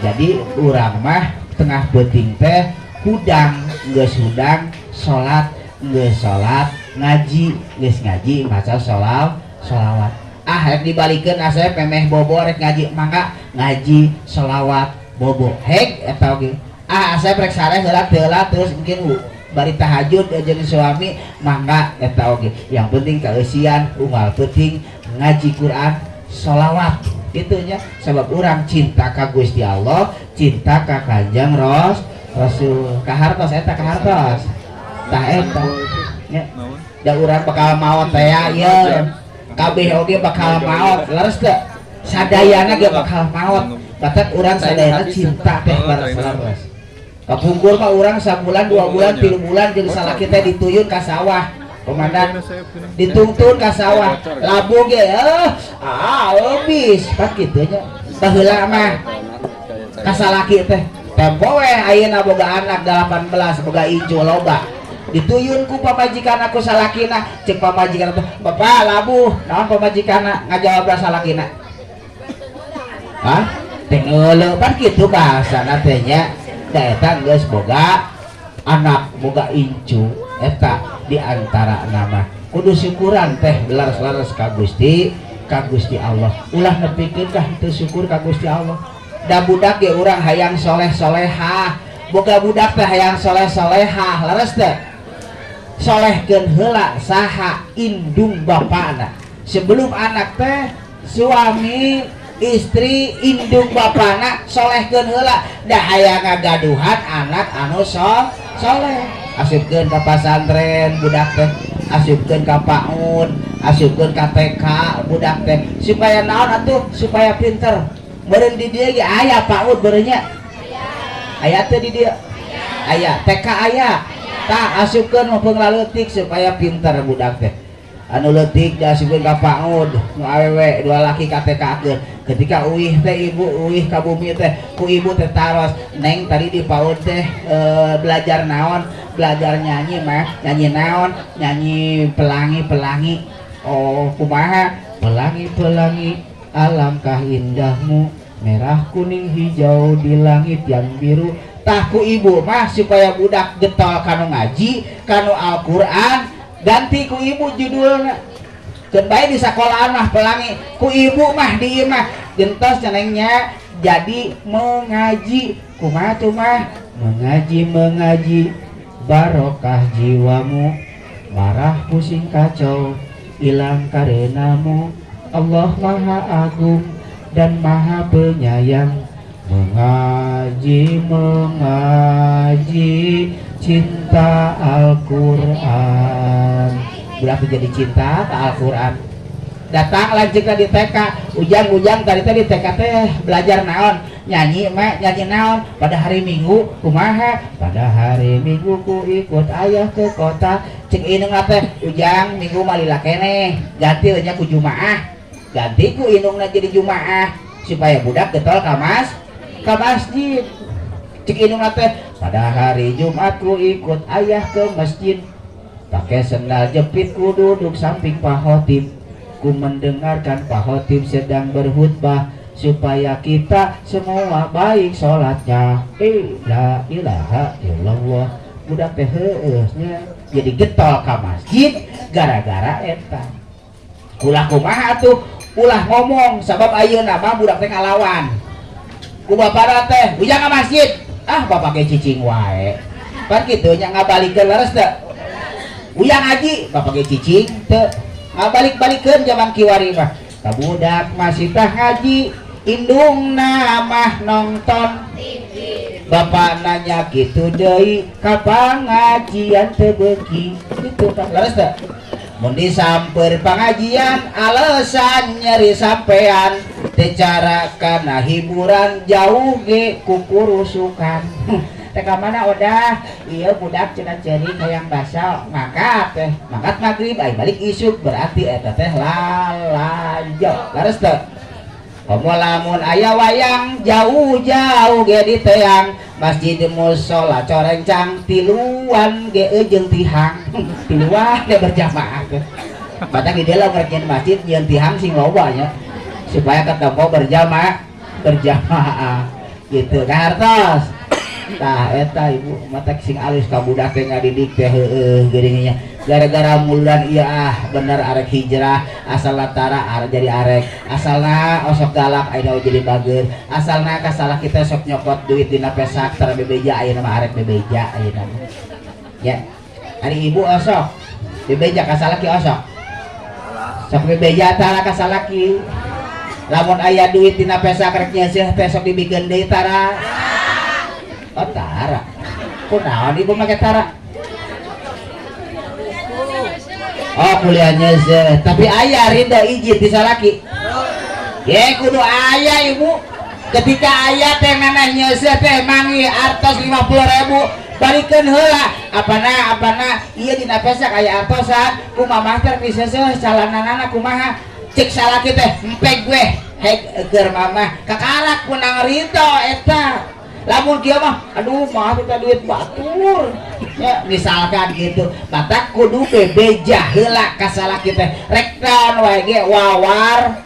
Jadi urang mah tengah peuting teh hudang, geus hudang salat, geus salat ngaji, geus ngaji maca sholawat. Ah, rek dibalikeun asep memeh bobo rek ngaji, mangga ngaji, sholawat, bobo hek eta oge. Ah, asep rek sare heula teu heula, terus mungkin bari tahajud jeung suami, mangga eta oge. Yang penting kaeusian unggal peuting ngaji Quran, sholawat itu nya, sebab urang cinta ka Gusti Allah, cinta ka Kanjeng Rasul. Kahartos eta, kahartos tah eta nya. Da urang bakal maot teh ya, ieu kabeh oge bakal maot, leres teu? Sadayana ge bakal maot. Batak urang sadayana cinta teh leres-leres. Kapungkur mah urang sabulan, 2 bulan, 3 bulan jeung salaki teh dituyun ka sawah, komandan, dituntun ka sawah, labu ge ah habis pak kitu nya. Baheula mah ka salaki teh tempo we. Ayeuna boga anak 18, boga incu loba, dituyun ku pamajikan aku salakina. Cek pamajikan teh, "Bapak labuh naon?" Pamajikanna ngajawab salakina, "Hah, teh ngeuleuh." Pan kitu bahasana teh nya. Da eta geus boga anak, boga incu. Eta di antara nama kudu syukuran teh leres-leres ka Gusti Allah. Ulah nepikeun ka teu syukur ka Gusti Allah. Da budak ge urang hayang soleh solehah, boga budak teh hayang soleh solehah, leres teh? Solehkeun heula saha? Indung bapana. Sebelum anak teh, suami istri, indung bapana solehkeun heula. Da hayang ngagaduhan anak anu soleh, asupkeun ka pasantren budak teh, asupkeun ka PAUD, asupkeun ka TK budak teh. Supaya naon atuh? Supaya pinter. Meureun di dieu ge aya PAUD beureunnya? Aya teu di dieu? Aya. TK aya? Tah, asupkeun mumpung laleutik supaya pinter budak teh. Anu leutik diasupkeun ka PAUD, nu awewe dua laki ka TK keun. Ketika uih teh, ibu uih ka bumi teh, ku ibu teh taros, "Neng, tadi di PAUD teh belajar naon?" "Belajar nyanyi, Mah." "Nyanyi naon?" "Nyanyi Pelangi Pelangi." "Oh, kumaha?" "Pelangi pelangi, alangkah indahmu, merah kuning hijau di langit yang biru." Tah, ku ibu mah supaya budak getol kanu ngaji, kanu Al-Quran, ganti ku ibu judulna. Keun bae di sekolahan mah Pelangi, ku ibu mah di imah gentos cenengnya jadi Mengaji. Kumaha tuh, Mah? "Mengaji mengaji, barokah jiwamu, marah pusing kacau hilang karenamu. Allah Maha Agung dan Maha Penyayang. Mengaji mengaji, cinta Al-Quran." Budak jadi cinta ke Al-Quran. Datang lanjutnya di TK, "Ujang, Ujang, tadi tadi TK teh belajar naon?" "Nyanyi, Mak." "Nyanyi naon?" "Pada hari Minggu." "Kumaha?" "Pada hari Minggu ku ikut ayah ke kota." Cek indung teh, "Ujang, Minggu mah lila keneh, ganti nya ku Jumaah." Ganti ku indungna jadi Jumaah supaya budak getol ka masjid. Cek indung teh, "Pada hari Jumat ku ikut ayah ke masjid, pakai sendal jepit ku duduk samping Pak Khotib, ku mendengarkan Pak Khotib sedang berkhutbah supaya kita semua baik sholatnya." La ilaha illallah. Budak teh heueuh nya, jadi getol ka masjid gara-gara eta. Ulah kumaha tuh, ulah ngomong, sabab ayeuna mah budak teh ngalawan ku bapana teh. "Ujang ka masjid." "Ah, bapak ge cicing wae." Pan kitu nya, ngabalikeun, leres teu? "Ujang ngaji." "Bapak ge cicing." Teu ngabalik-balikeun zaman kiwari mah. Ka budak masih tah ngaji, indungna mah nonton. Bapak nanya gitu deui, "Ka pengajian teu beuki?" Kitu Pak, leres teu? Mun disamper pengajian alasan nyeri sampean, teu cara kana hiburan, jauh ge kukurusukan. Teh ka mana udah? Iya, budak cenah ceurik hayang baso, mangkat teh, mangkat maghrib, ai balik isuk, berarti eta teh lalajo, leres teu? Komo lamun aya wayang jauh-jauh ge diteang masjid musola corencang tiluan ge jeung tihang tiluan ge berjamaah teh. Batak di dalam rek nyeun masjid nyeun tihang sing loba nya supaya ketemu berjamaah gitu kahartos. Tah eta ibu mata sing alus ka budak teh ngadidik teh heueuh geuning nya gara-gara muludan ieu ah bener arek hijrah asalna tara arek jadi arek asalna osok galak ayeuna jadi bager asalna kasalah kita sok nyokot duit dina pesak tara bebeja ayeuna mah arek bebeja ayeuna mah ya ari ibu osok bebeja ka salaki osok sok bebeja tara ka salaki lamun aya duit dina pesak rek nyeuseuh teh sok dibikeun deui tara. Oh tara kunaon ibu make tara? Oh kuliah nyeuseuh tapi aya ridho izin ti salaki ye kudu aya ibu ketika aya teh nanah nyeuseuh teh manggih artos 50.000 balikeun heula apana ieu dina pesak aya artosan ku mamah teh diseuseuh calananana kumaha cek salaki teh empeg weh heg keur mamah kakarak menang ridho eta lamun kieu mah aduh mah kita duit batur ya misalkan gitu batak kudu bebeja heula ka salaki teh rek naon wae ge wawar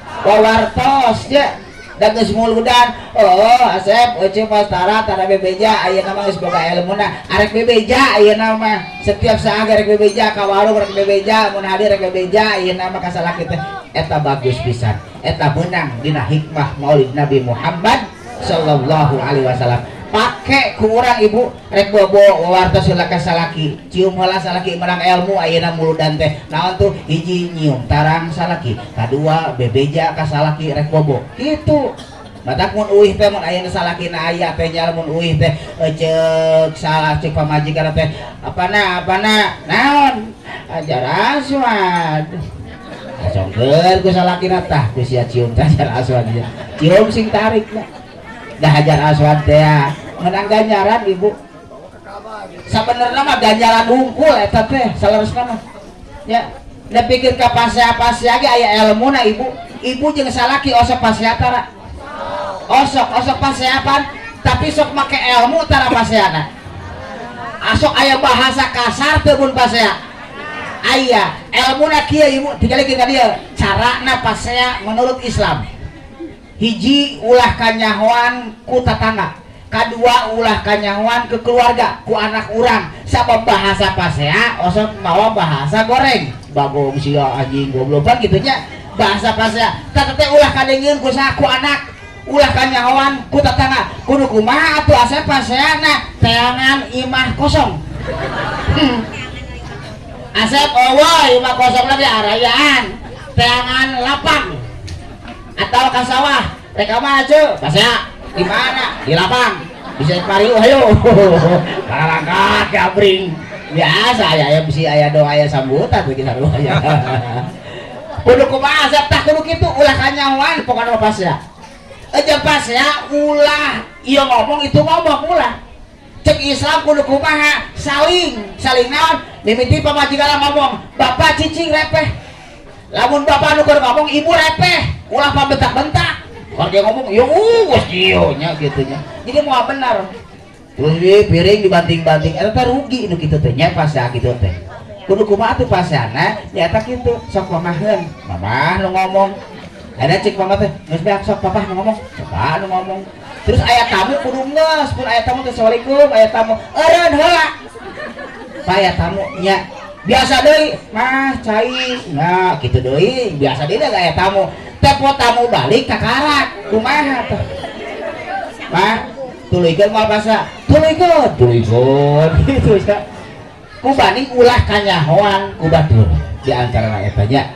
tos ya da geus muludan oh Asep euceu mah tara tara bebeja ayeuna mah geus boga elmuna arek bebeja ayeuna mah setiap saat arek bebeja ka warung rek bebeja mun hadir rek bebeja ayeuna mah ka salaki teh eta bagus pisan eta meunang dina hikmah Maulid Nabi Muhammad sallallahu alaihi wasallam pake ku urang ibu rek bobo wartos heula ka salaki cium heula salaki menang ilmu ayeuna muludan teh naon tuh hiji nyium tarang salaki kadua bebeja ka salaki rek bobo kitu batak mun uih teh mun ayeuna salakina aya teh nya mun uih teh ceuk salah ceuk pamajikan teh apana naon ajar aswad asongkeun ku salakina tah ku sia cium teh ajar aswad cium sing tarik lah dah hajar aswad teh menang ganjaran ibu sabenerna mah ganjaran hungkul eta teh saleresna mah ya da pikir ka pasea-pasea ge aya elmuna ibu ibu jeung salaki osok pasea tara osok paseapan tapi sok make ilmu tara paseana asok aya bahasa kasar teu mun pasea aya elmuna kieu ibu tinggalikeun ka dieu carana pasea menurut Islam hiji ulah kanyahoan ku tatangga kadua ulah kanyahoan ke keluarga ku anak urang sabab bahasa pasea osok mawa bahasa goreng bagong sia anjing goblok pan kitu nya bahasa pasea tah teh ulah kadengeun ku saha ku anak ulah kanyahoan ku tatangga kudu kumaha atuh asa paseana teangan imah kosong asep eueuh imah kosong lagi arayaan teangan lapang atau ka sawah rek ka mana ceu pasea di mana di lapang bisa pariu hayo kalangkat gabring biasa aya bisi aya doa aya sambutan bagi sarua aya kudu kumaha asep tah kudu kitu ulah kanyahoan pokona mah pasea aja pasea ulah ieu ngomong itu ngomong ulah cek Islam kudu kumaha saling naon mimiti pamajikan ngomong bapak cicing repeh lamun bapak nu keur ngomong ibu repeh ulah pambentak-bentak kalau dia ngomong yo geus kieu nya kitu nya jadi moal benar terus piring dibanting-banting eta teh rugi nu kitu teh nya pasea kitu teh kudu kumaha atuh paseana nya eta kitu sok mamaheun mamah nu ngomong ada cek mama teh geus beak sok papah nu ngomong coba nu ngomong terus aya tamu kudu geus pun aya tamu teh assalamualaikum aya tamu eureun heula aya tamu nya biasa deui mah cai nah kitu deui biasa deui da aya tamu tepo tamu balik kakarak kumaha teh mah tuluykeun moal basa tuluykeun kitu nya kubaning ulah kanyahoan ku batur di antara eta nya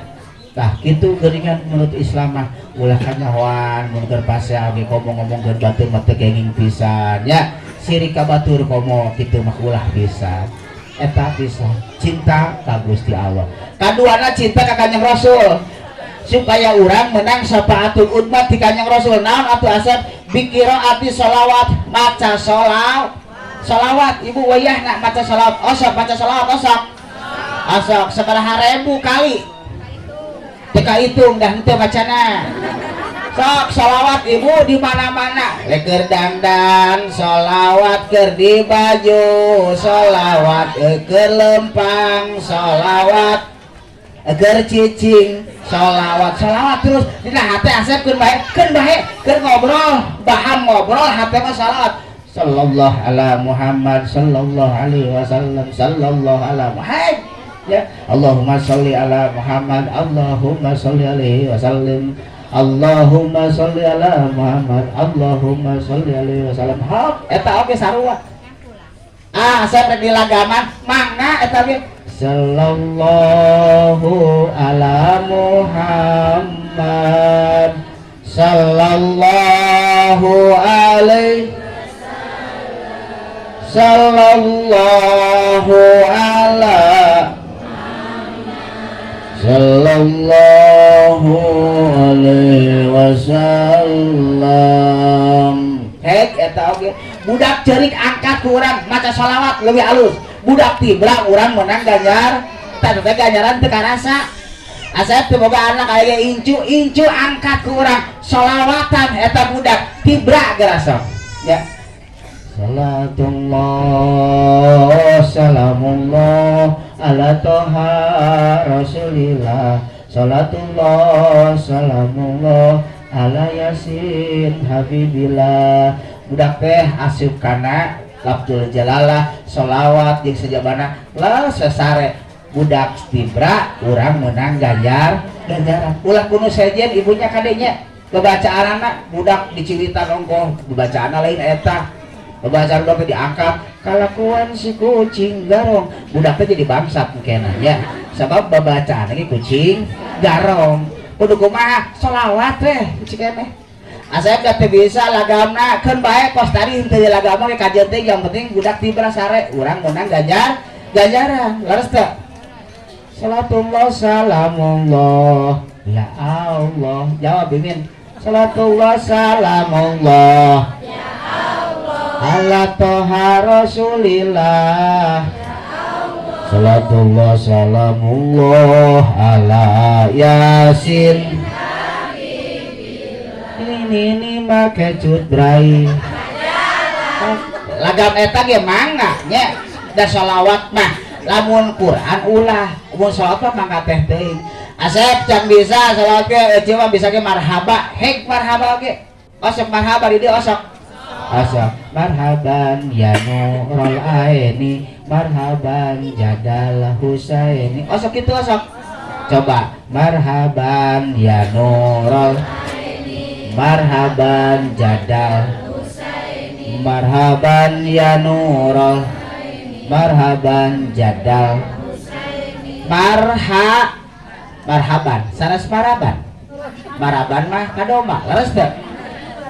tah kitu geuningan menurut Islam mah ulah kanyahoan mun keur pasea ge komo ngomongkeun batur mah teu kenging pisan nya sirik ka batur komo kitu mah ulah pisan eta pisan cinta ka Gusti Allah kaduana cinta ka Kanjeng Rasul supaya urang menang syafaatul udma ti Kanjeng Rasul naon atuh asep biqiraati sholawat maca sholawat ibu wayahna maca sholawat osok maca sholawat osok osok sabaraha ribu kali teu kahitung dah henteu macana Sok sholawat ibu di mana-mana. Keur dandan sholawat, keur di baju sholawat, keur lempang sholawat, keur cicing sholawat, sholawat terus dina hate asep keun bae, keun bae, keur ngobrol, bahan ngobrol hate mah sholawat. Sallallahu ala Muhammad sallallahu alaihi wasallam, sallallahu ala Muhammad ya. Allahumma sholli ala Muhammad, Allahumma sholli alaihi wasallim, Allahumma sholli ala Muhammad, Allahumma sholli alaihi wasallam. Hop eta oge sarua. Ah, asep rek dilagaman mangga eta ge sallallahu ala Muhammad sallallahu alaihi sallallahu ala sallallahu alaihi wasallam. Hek eta oge budak ceurik angkat ku urang maca sholawat leuwih alus. Budak tibra urang menang ganjar, tah teh ganjaran teu karasa. Asep teu boga anak aya incu, incu angkat ku urang sholawatan eta budak tibra gerasa ya. Salatullah salamullah ala toha rasulillah, salatullah salamullah ala yasin habibillah. Budak teh asup kana lafzul jalalah sholawat jeung sejabana lah sesare budak tibra urang menang ganjar ganjaran. Ulah kuno sejen ibunya kadenya bebacaan anak budak diciritan ongkoh bebacaan lain eta bebacaan budak diangkat kalakuan si kucing garong, budak teh jadi bangsat mungkin ya sebab bebacaan lagi kucing garong. Kudu kumaha sholawat teh cik keneh asep da teu bisa lagamna keun bae kos tadi henteu lagamna ge kajeun teh yang penting budak tibra sare urang menang ganjar ganjaran. Leres teu? Salatullah salamullah ya Allah. Jawab bimin. Salatullah salamullah ya Allah ala toha rasulillah ya Allah. Salatullah salamullah ala yasin ini ini make cut brai lagam eta ge mangga nya da sholawat mah lamun Quran ulah mun sholawat mah mangga teh teuing. Asep can bisa sholawat ge eceu mah bisa ge marhaba hek marhaba ge osok marhaba di dieu osok osok marhaban ya nurul aini marhaban jadal husaini osok kitu osok coba marhaban ya nurul marhaban jadal husaini marhaban ya nurul marhaban jadal husaini marha marhaban sanes maraban maraban mah kadoma leres teu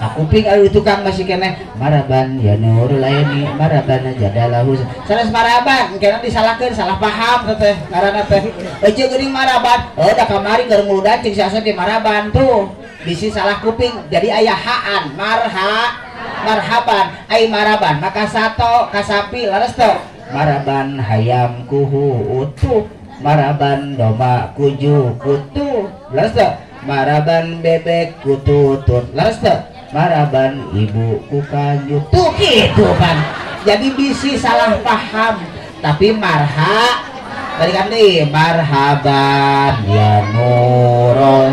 kakuping anu tukang masih keneh maraban ya nurul aini maraban jadal husaini sanes maraban engkena disalahkeun salah paham teh ngaranna teh eueuh geuning maraban oh da kamari keur nguludan cing si Asep di maraban tuh bisi salah kuping jadi aya haan marha marhaban ai maraban maka sato kasapi leres teu maraban hayam kuhu utuh maraban domba kuju kutu leres teu maraban bebek kututut leres teu maraban ibu ku kanjut tuh kitu kan jadi bisi salah paham tapi marha balikan deui marhaban ya nurul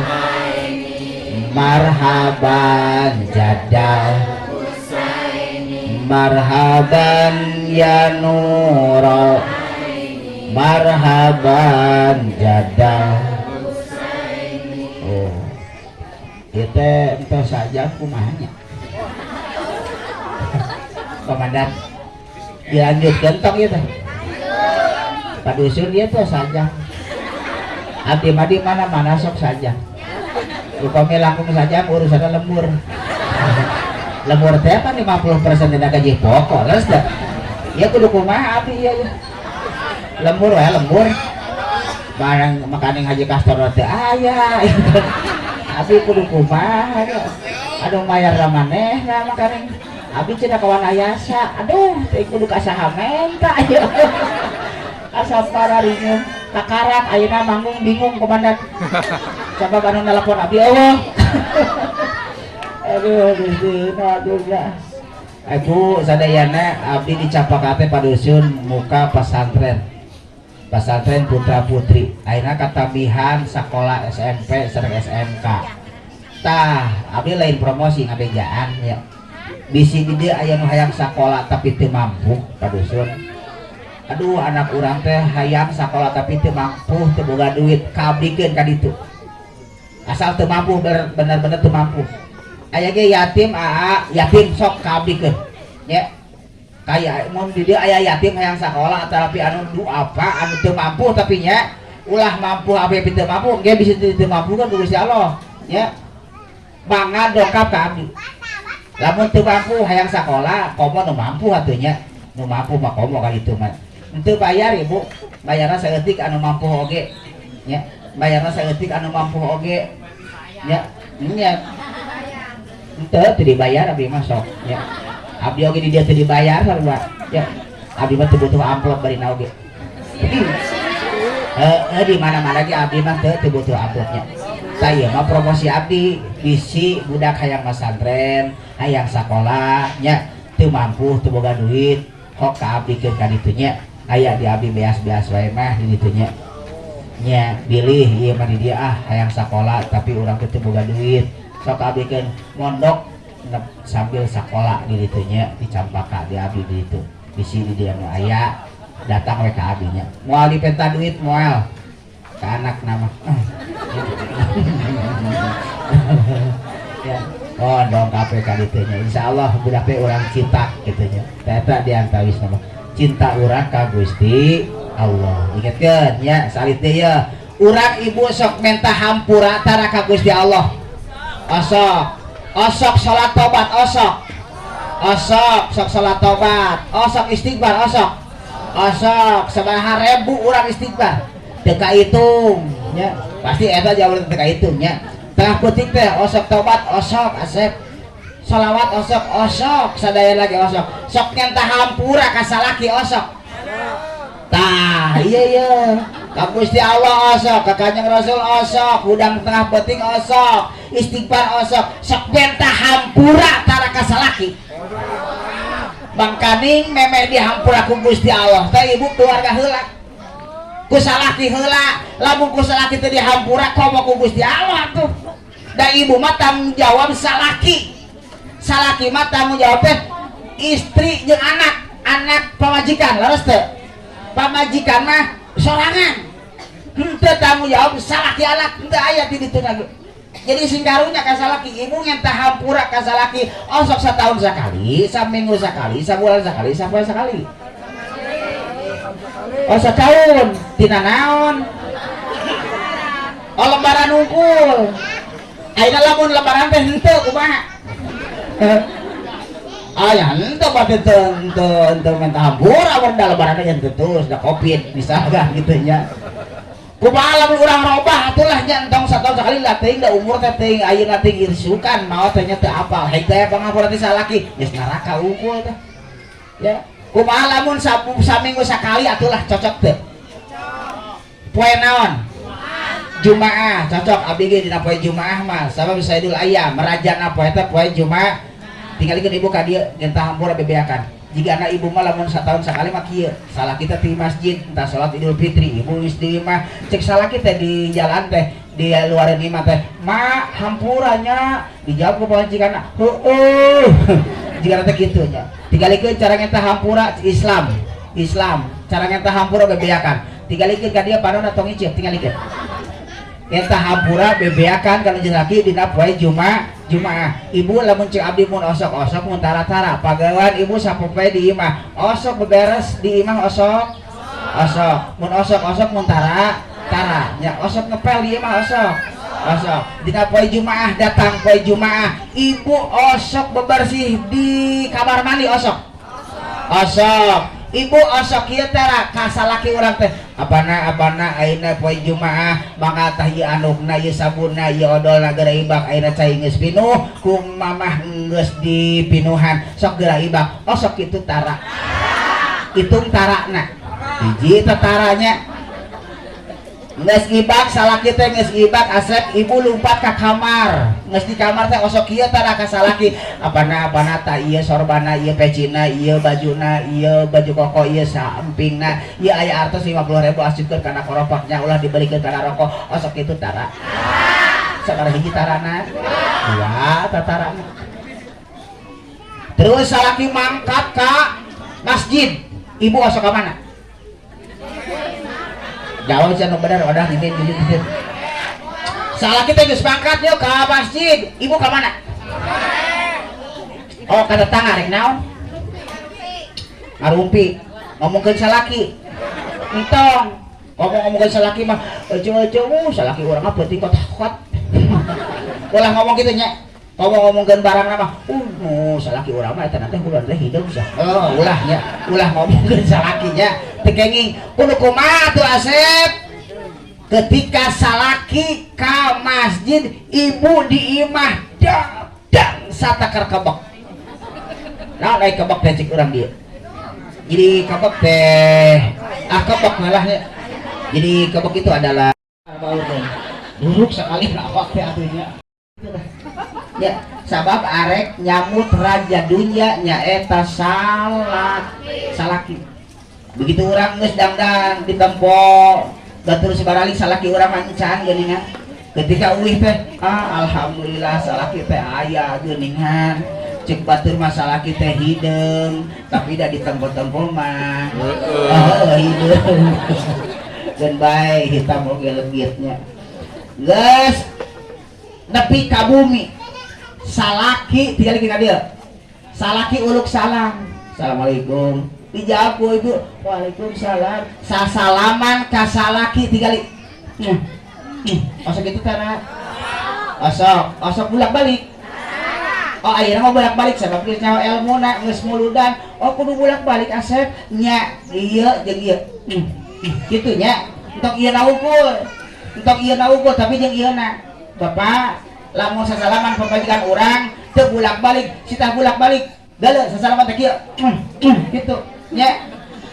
marhaban jadal husaini marhaban ya nurul marhaban jadal husaini. Oh kita entos saja kumahanya komandan dilanjutkan tong ieu teh padusun ieu teh saja abdi mah di mana-mana sok saja upami langkung saja urusanna lembur. Lembur teh kan 50% dina gaji pokok leres teh ieu kudu kumaha abdi ieu lembur wae lembur barang makaning Haji Kastor teh aya abdi kudu kumaha aduh mayar manehna makaning abdi cenah kawan ayasa aduh teh kudu ka saha menta ieu asa pararingeun kakarak ayeuna manggung bingung komandan coba anu nelpon abdi eueuh. Aduh, Gusti, aduh ya. Ibu sadayana abdi di Campaka teh padusun muka pesantren. Pesantren putra putri. Ayeuna katambihan sekolah SMP sareng SMK. Tah, abdi lain promosi ngabejaan ya. Bisi di dieu aya nu hayang sakola tapi teu mampu padusun. Aduh, anak urang teh hayang sakola tapi teu mampu, teu boga duit, kaabdikeun ka ditu. Asal teu mampu, bener-bener teu mampu. Aya ge yatim, aa yatim sok kaabdikeun nya. Kaya mun di dieu aya yatim hayang sakola tapi anu duafa anu teu mampu, tapi nya ulah mampu apa teu mampu ge, bisa teu mampu kan ku Gusti Allah nya. Mangga dongkap ka abdi lamun teu mampu hayang sakola, komo nu mampu atuh nya. Nu mampu mah komo ka ditu mah henteu bayar, Ibu. Bayarna saeutik anu mampu oge nya, bayarna saeutik anu mampu oge nya. Nya henteu, teu dibayar abdi mah sok nya. Abdi oge di dieu teu dibayar sarua ya. Abdi mah teu butuh amplop barina oge. Heeh, di mana-mana ge abdi mah teu butuh amplopnya. Saya mah promosi abdi, bisi budak hayang masantren, hayang sakola nya, teu mampu, teu boga duit, kok ka abdi keur ka ditu nya. Aya di abdi beas-beas wae mah di ditu nya. Nya bilih ieu mah di dieu ah hayang sakola tapi urang teh teu boga duit, sok abdikeun mondok sambil sakola di ditu nya, di Campaka di abdi di ditu. Bisi di dieu nu aya datang we ka abdi nya. Moal dipenta duit, moal ka anak nama ya. Oh, dong kape ka ditu nya, insyaallah budak teh urang cinta kitu nya. Eta di antawis nama cinta urang ka Gusti Allah. Ingetkeun nya salit teh ya, urang ibu sok menta hampura tara ka Gusti Allah. Osok osok salat tobat, osok osok sok salat tobat, osok istighfar, osok osok sabaraha ribu urang istighfar teu kahitung nya, pasti eta jauh teu kahitung nya. Tengah peuting teh osok tobat, osok asep salawat, osok osok sadaya lagi osok sok nyanta hampura ka salaki osok. Tah iya iya ka Gusti Allah osok, ka Kanjeng Rasul osok, hudang tengah peuting osok, istighfar osok, sok menta hampura tara ka salaki. Bangkaning memeh dihampura ku Gusti Allah teh ibu keluarga heula, ku salaki heula. Lamun ku salaki teh dihampura, komo ku Gusti Allah tuh. Da ibu mah tanggung jawab salaki, salaki mah tanggung jawab teh istri jeung anak, anak pamajikan leres teu? Pamajikan mah sorangan henteu tanggung jawab salaki, anak henteu aya di ditu. Jadi sing karunya ka salaki, ibu ngenta hampura ka salaki osok setahun sekali, saminggu sekali, sabulan sekali, sapoe sekali. Oh, setahun tina naon? Oh, lebaran unggul. Ayeuna lamun lebaran teh henteu kumaha? Ah ya henteu berarti henteu henteu henteu minta hampura mun da lebaran teh henteu terus da Covid misalkan gitu nya. Kumaha lamun urang robah atulah nya, entong satahun sekali lah teuing da umur teh teuing ayeuna teh irsukan maot teh nya teu apal. Hek teh pangampura teh salaki geus neraka unggul teh. Ya, kumaha lamun saminggu sakali atulah, cocok teu? Poe naon? Jumaah cocok abdi ge dina poe Jumaah mah, sabab Sayyidul Ayyam merajana poe teh poe Jumaah. Tinggalikeun ibu ka dieu nyenta hampura bebeakan. Jika anak ibu mah lamun setahun sekali mah kieu, salah kita di masjid entah salat Idul Fitri, ibu geus di imah, cek salah kita di jalan teh di luaran imah teh, "Ma, hampuranya." Dijawab ku pamajikanna, "Heueuh." Jika teh kitu nya. Tinggalikeun cara ngenta hampura Islam. Islam cara ngenta hampura bebeakan. Tinggalikeun ka dieu panonna, tong iceup, tinggalikeun. Ngenta hampura bebeakan kalau jeung laki dina poe Jumaah. Jumaah ibu lamun cek abdi mun osok-osok mun tara-tara pagawean ibu sapopoe di imah osok beberes di imah, osok osok mun osok-osok mun tara tara nya, osok ngepel di imah, osok osok dina poe Jumaah datang poe Jumaah ibu osok bebersih di kamar mandi, osok osok ibu osok kieu tara ka salaki urang teh, "Apana, apana, ayeuna poe Jumaah mangga tah ieu andukna, ieu sabunna, ieu odolna, geura ibak. Ayeuna cai geus pinuh ku mamah, geus dipinuhan, sok geura ibak." Osok kitu tara? Hitung tarana hiji tetaranya. Geus ibak salaki teh, geus ibak Asep, ibu lompat ka kamar. Geus di kamar teh osok kieu tara ka salaki. Apana apana ta ieu sorbana, ieu pecina, ieu bajuna, ieu baju koko, ieu sampingna, ieu aya artos 50.000 asupkeun kana koropaknya, ulah dibelikeun kana rokok. Osok kitu tara. Sabaraha hiji tarana? Dua tatarana. Terus salaki mangkat ka masjid. Ibu osok ka mana? Jawab sih anu bener, udah ini ini. Salaki teh geus mangkat yuk ka masjid. Ibu ka mana? Oh, ka tetangga rek naon? Ngarumpi. Ngomongkeun salaki. Entong. Ngomong-ngomongkeun salaki mah euceu-euceu salaki urang mah peuting kotak. Ulah ngomong kitu nya. Ngomong-ngomongkeun barang mah, salaki urang mah eta teh bulan teh hideung sah. Oh, ulah nya. Ulah ngomongkeun salaki nya. Teu kenging. Kudu kumaha tuh Asep? Ketika salaki ka masjid, ibu di imah dang satakar kebek. Naon ai kebek teh cik urang dieu? Jadi kebek teh kebek malah nya. Jadi kebek itu adalah buruk sekali awak teh atunya. Ya, sabab arek nyamut raja dunya nyaeta salaki. Begitu urang geus dangdan ditempo batur sebarali salaki urang mah encan geuningan. Ketika uih teh alhamdulillah salaki teh aya geuningan. Cek batur mah salaki teh hideung, tapi da ditempo-tempo mah. Heeh, hideung. Geun bae hitam oge legitnya. Geus nepi ka bumi. Salaki tinggal ka dieu. Salaki uluk salam. Assalamualaikum. Dijawab ku ibu, waalaikumsalam. Sasalaman ka salaki tinggali. Osok itu tara. Osok, osok bolak-balik. Oh, ayeuna mah bolak-balik sabab geus nyaho elmuna, geus muludan. Oh, kudu bolak-balik Asep nya ieu jeung ieu. Kitu nya. Entong ieu na unggul. Entong ieu na unggul tapi jeung ieu na. Bapak lamun sasalaman pamajikan urang teu bolak-balik, sitah bolak-balik. Deuleu sasalaman teh kieu. Kitu nya.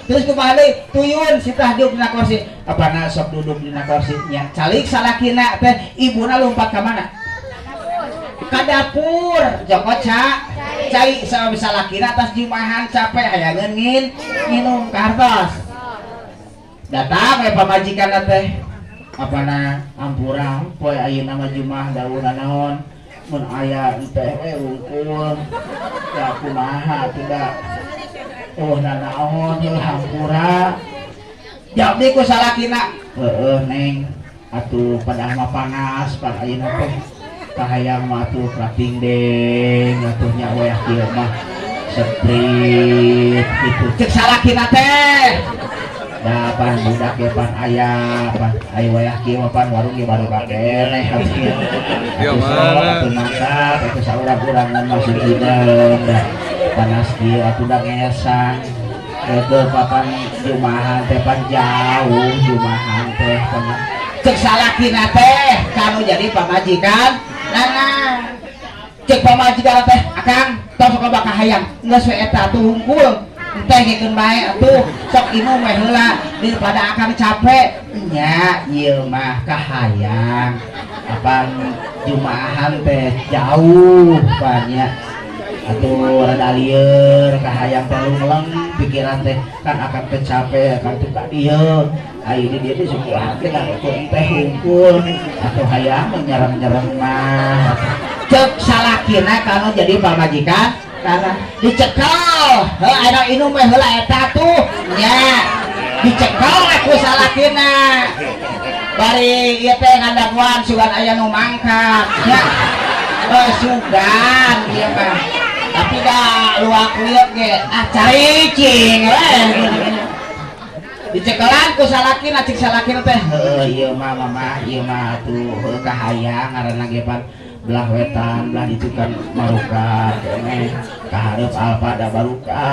Terus kumaha deui? Tuyun sitah duduk dina kursi. Apana sok duduk dina kursi nya. Calik salakina teh ibuna lompat ka mana? Ka dapur. Joko cai sama salakina atas jumahan capek hayangeun nginum kartos. Datang we pamajikan teh. Apana ampura poe ayeuna mah jumaah dauna naon? Mun aya teh we wungkul. Ya kumaha tidak. Oh nanaon heuh hampura. Jawab deui ku salakina. Heueuh neng, atuh padahal mah panas pan ayeuna teh. Kahayang mah atuh krating deng atuh nya wayah kieu mah Sprite gitu. Cek salakina teh. Da pan budak ge pan aya pan aya wayah kieu mah pan warung ge baru keneh atuh. Ya Atuh sok mana? Atuh mangkat atuh saurang-urangan masih hideung dah. Panas kieu atuh da ngesang. Itu papan jumahan teh pan jauh jumahan teh pan. Cek salakina teh kanu jadi pamajikan nana. Cek pamajikan teh akang tong sok loba kahayang geus we eta atuh hungkul. Teh ngikeun bae atuh sok inum we heula daripada akang capek nya ieu mah kahayang. Apan jumahan teh jauh banyak atuh rada lieur kahayang teh lungleng pikiran teh kan akang teh capek akang teh ka dieu ayeuna dia teh sukuan teh nganggo teh hungkul atuh hayang nyereng-nyereng mah. Cek salakina kanu jadi pamajikan karena dicekel heuh aya inum we heula eta tuh nya dicekel ku salakina bari ieu teh ngadaguan sugan aya nu mangkat nya. Oh, sugan ieu mah tapi da luak lieu ge caricing we dicekelan ku salakina. Cek salakina teh heuh ieu mah mama ieu mah atuh heuh kahayang ngaranna ge pan belah wetan belah ditu kan maruka keneh kahareup Alfa da baruka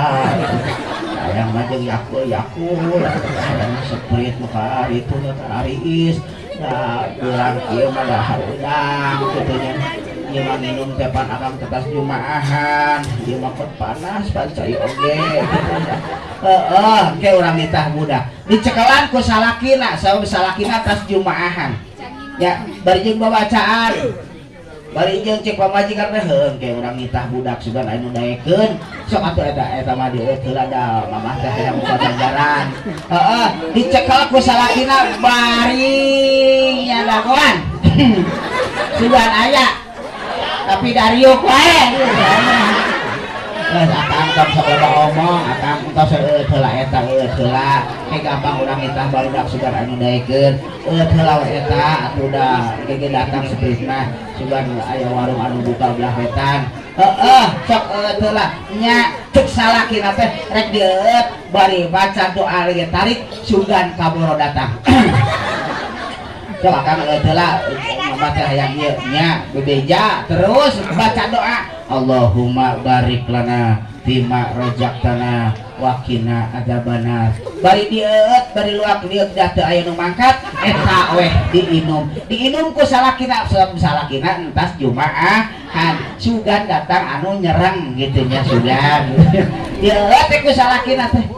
hayang mah jeung Yakul Yakul hayang Sprite nu ka itu nu tariis da beurang kieu mah da hareudang kitu nya. Ieu mah nginum teh pan akang tetas jumaahan ieu mah kot panas pan cai oge kitu nya. Heueuh engke urang nitah budak. Dicekalan ku salakina, sabab salakina tas jumaahan. Ya, bari jeung babacaan. Bari jeung cek pamajikan teh heuh ke urang nitah budak sugan aya nu daekeun. Sok atuh eta eta mah dieueut heula da mamah teh hayang muka ganjaran. Heeh, dicekal ku salakina bari nyadagoan. Sugan aya. Tapi dariuk wae. Geus akang tong sok loba omong, akang tos eueut heula eta eueut heula. Ke gampang urang nitah barudak sugan anu daekeun. Eueut heula we eta atuh da gege datang seprit mah sugan aya warung anu buka belah wetan. Heeh, sok eueut heula nya cek salakina teh rek dieueut bari baca doa lagi tarik sugan kaboro datang. Sok akang eueut heula mama teh hayang ieu nya bebeja terus baca doa Allahumma barik lana fima rojaktana wakina adzabannar. Bari dieueut bari luak lieuk dah teu aya nu mangkat eta weh diinum. Diinum ku salakina salakina entas jumaahan sugan datang anu nyerang gitu nya sugan. Dieueut teh ku salakina teh.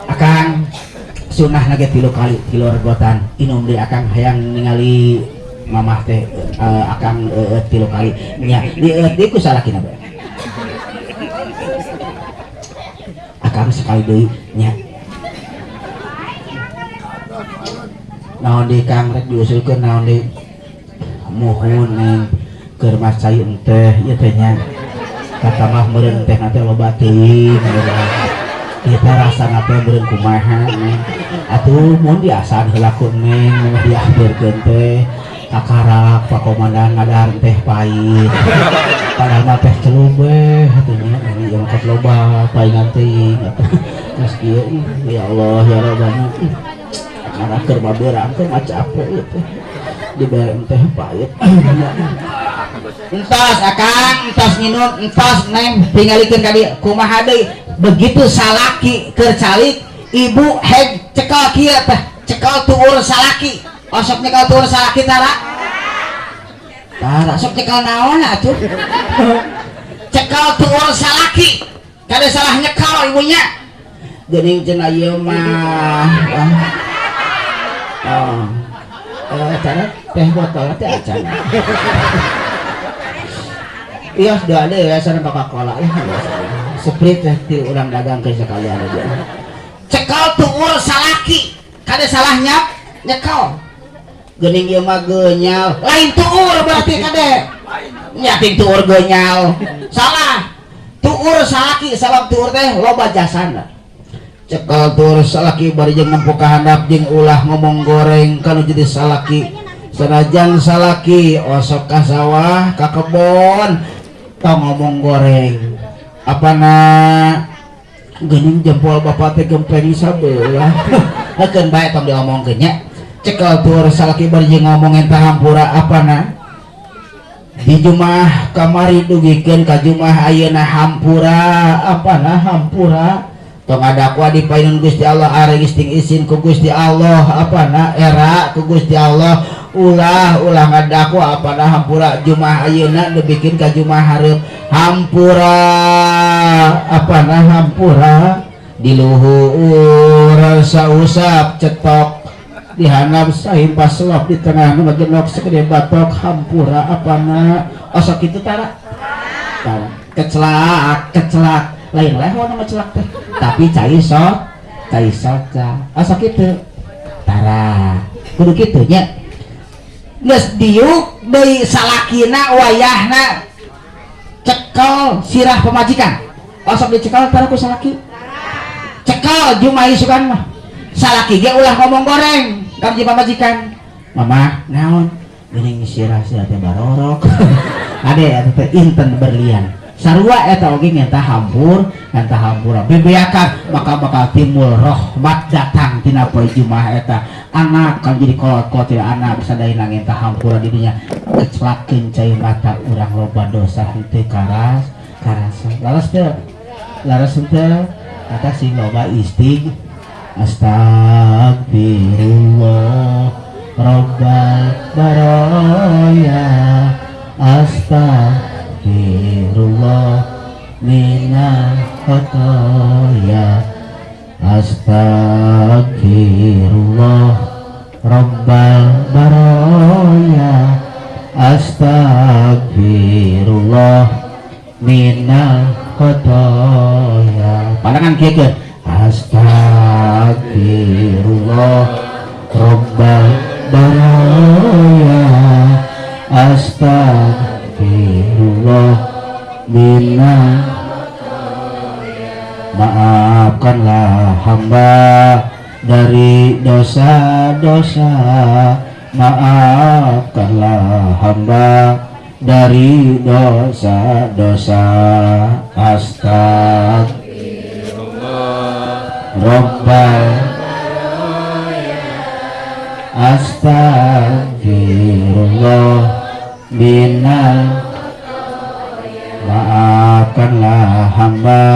Akang sunah lagi 3 kali 3 regotan inum deui akang hayang ningali mamah teh akang 3 kali nya dieueut deui ku salakina bae. Akang sekali deui nya. Naon deui Kang rek diusulkeun naon deui? Muhun neng keur mas cai teh ieu teh nya. Kata mah meureun teh na teh loba teuing. Kita rasana teh meureun kumaha neng. Atuh mun diasaan heula ku neng mun diabeurkeun teh kakarak Pak Komandan ngadahar teh pahit. Padahal mah teh celup weh atuh nya ini yang ket loba paingan teuing atuh. Geus kieu ya Allah ya Rabbana. Kakarak keur mah beurang teh mah capek ieu teh. Dibere teh pahit. Entos akang, entos nginum, entos neng tingalikeun ka dieu kumaha deui. Begitu salaki keur calik, ibu heg cekal kieu teh, cekal tuur salaki. Osok nyekel tuur salaki tara? Tara sok nyekel naon atuh? Cekal tuur salaki. Kada salah nyekel ibunya. Geuning cenah ieu mah. Oh. Cara teh botol teh acan. Iya, sudah ada ya, sana Coca-Cola lah. Sprite teh ti urang dagang ke sekalian aja. Cekal tuur salaki, kada salahnya nyekel. Geuning ieu mah geunyal, lain tuur berarti kade. Nyating tuur geunyal. Salah. Tuur salaki sabab tuur teh loba jasana. Cekal tuur salaki bari jeung nempo ka handap jeung ulah ngomong goreng kanu jadi salaki. Sanajan salaki osok ka sawah ka kebon tong ngomong goreng. Apana geuning jempol bapak teh gempeng sabelah. Heukeun bae tong diomongkeun nya. Cekel tuur salaki bari jeung ngomong eta hampura apana di Jumaah kamari dugikeun ka Jumaah ayeuna hampura apana hampura tong adakwa di payun Gusti Allah ari geus ting isin ku Gusti Allah apana era ku Gusti Allah ulah ulah ngadakwa apana hampura Jumaah ayeuna dibikeun ka Jumaah hareup hampura apana hampura di luhur sausap cetok dihanap sahimpas selop di tengah nu genok segede batok hampura apana osok kitu tara tara kecelak kecelak lain leho nu ngecelak teh tapi cai sok cai soca osok kitu tara kudu kitu nya geus diuk deui salakina wayahna cekel sirah pamajikan osok dicekel tara ku salaki cekel jumahi sugan mah salaki ge ulah ngomong goreng ka pamajikan mamah naon geuning sirah sirah teh barorok ade eta teh inten berlian sarua eta oge ngenta hampur ngenta hampura bebeakan maka bakal timbul rahmat datang tina poe Jumaah eta anak kan jadi kolot-kolot tina anak sadayana ngenta hampura di dinya kecelakeun cai mata urang loba dosa henteu karas karasa laras teu laras henteu kata sing loba istig astagfirullah rabbal baraya astagfirullah minal khotoya. Rabbal baroya, astagfirullah minal khotoya. Pandangan kieu, astagfirullah Rabbal baroya, astagfirullah minal. Maafkanlah hamba dari dosa-dosa, maafkanlah hamba dari dosa-dosa. Astagfirullah Rabbal, astagfirullah minal. Maafkanlah hamba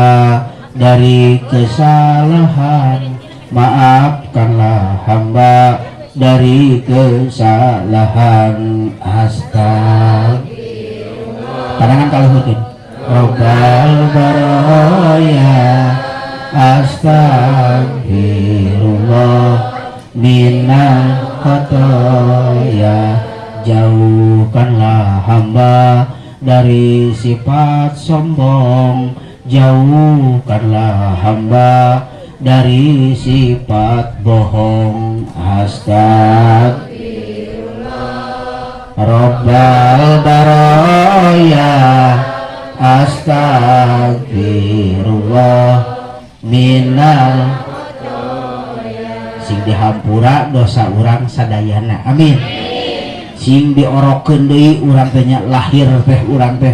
dari kesalahan, maafkanlah hamba dari kesalahan. Astag pandangan kalau mungkin Rabbal baroya, astagfirullah minal khotoya. Jauhkanlah hamba dari sifat sombong, jauhkanlah hamba dari sifat bohong. Astagfirullah Rabbal baroya, astagfirullah minal. Sing dihampura dosa urang sadayana, amin. Sing diorokeun deui urang teh nya, lahir teh urang teh.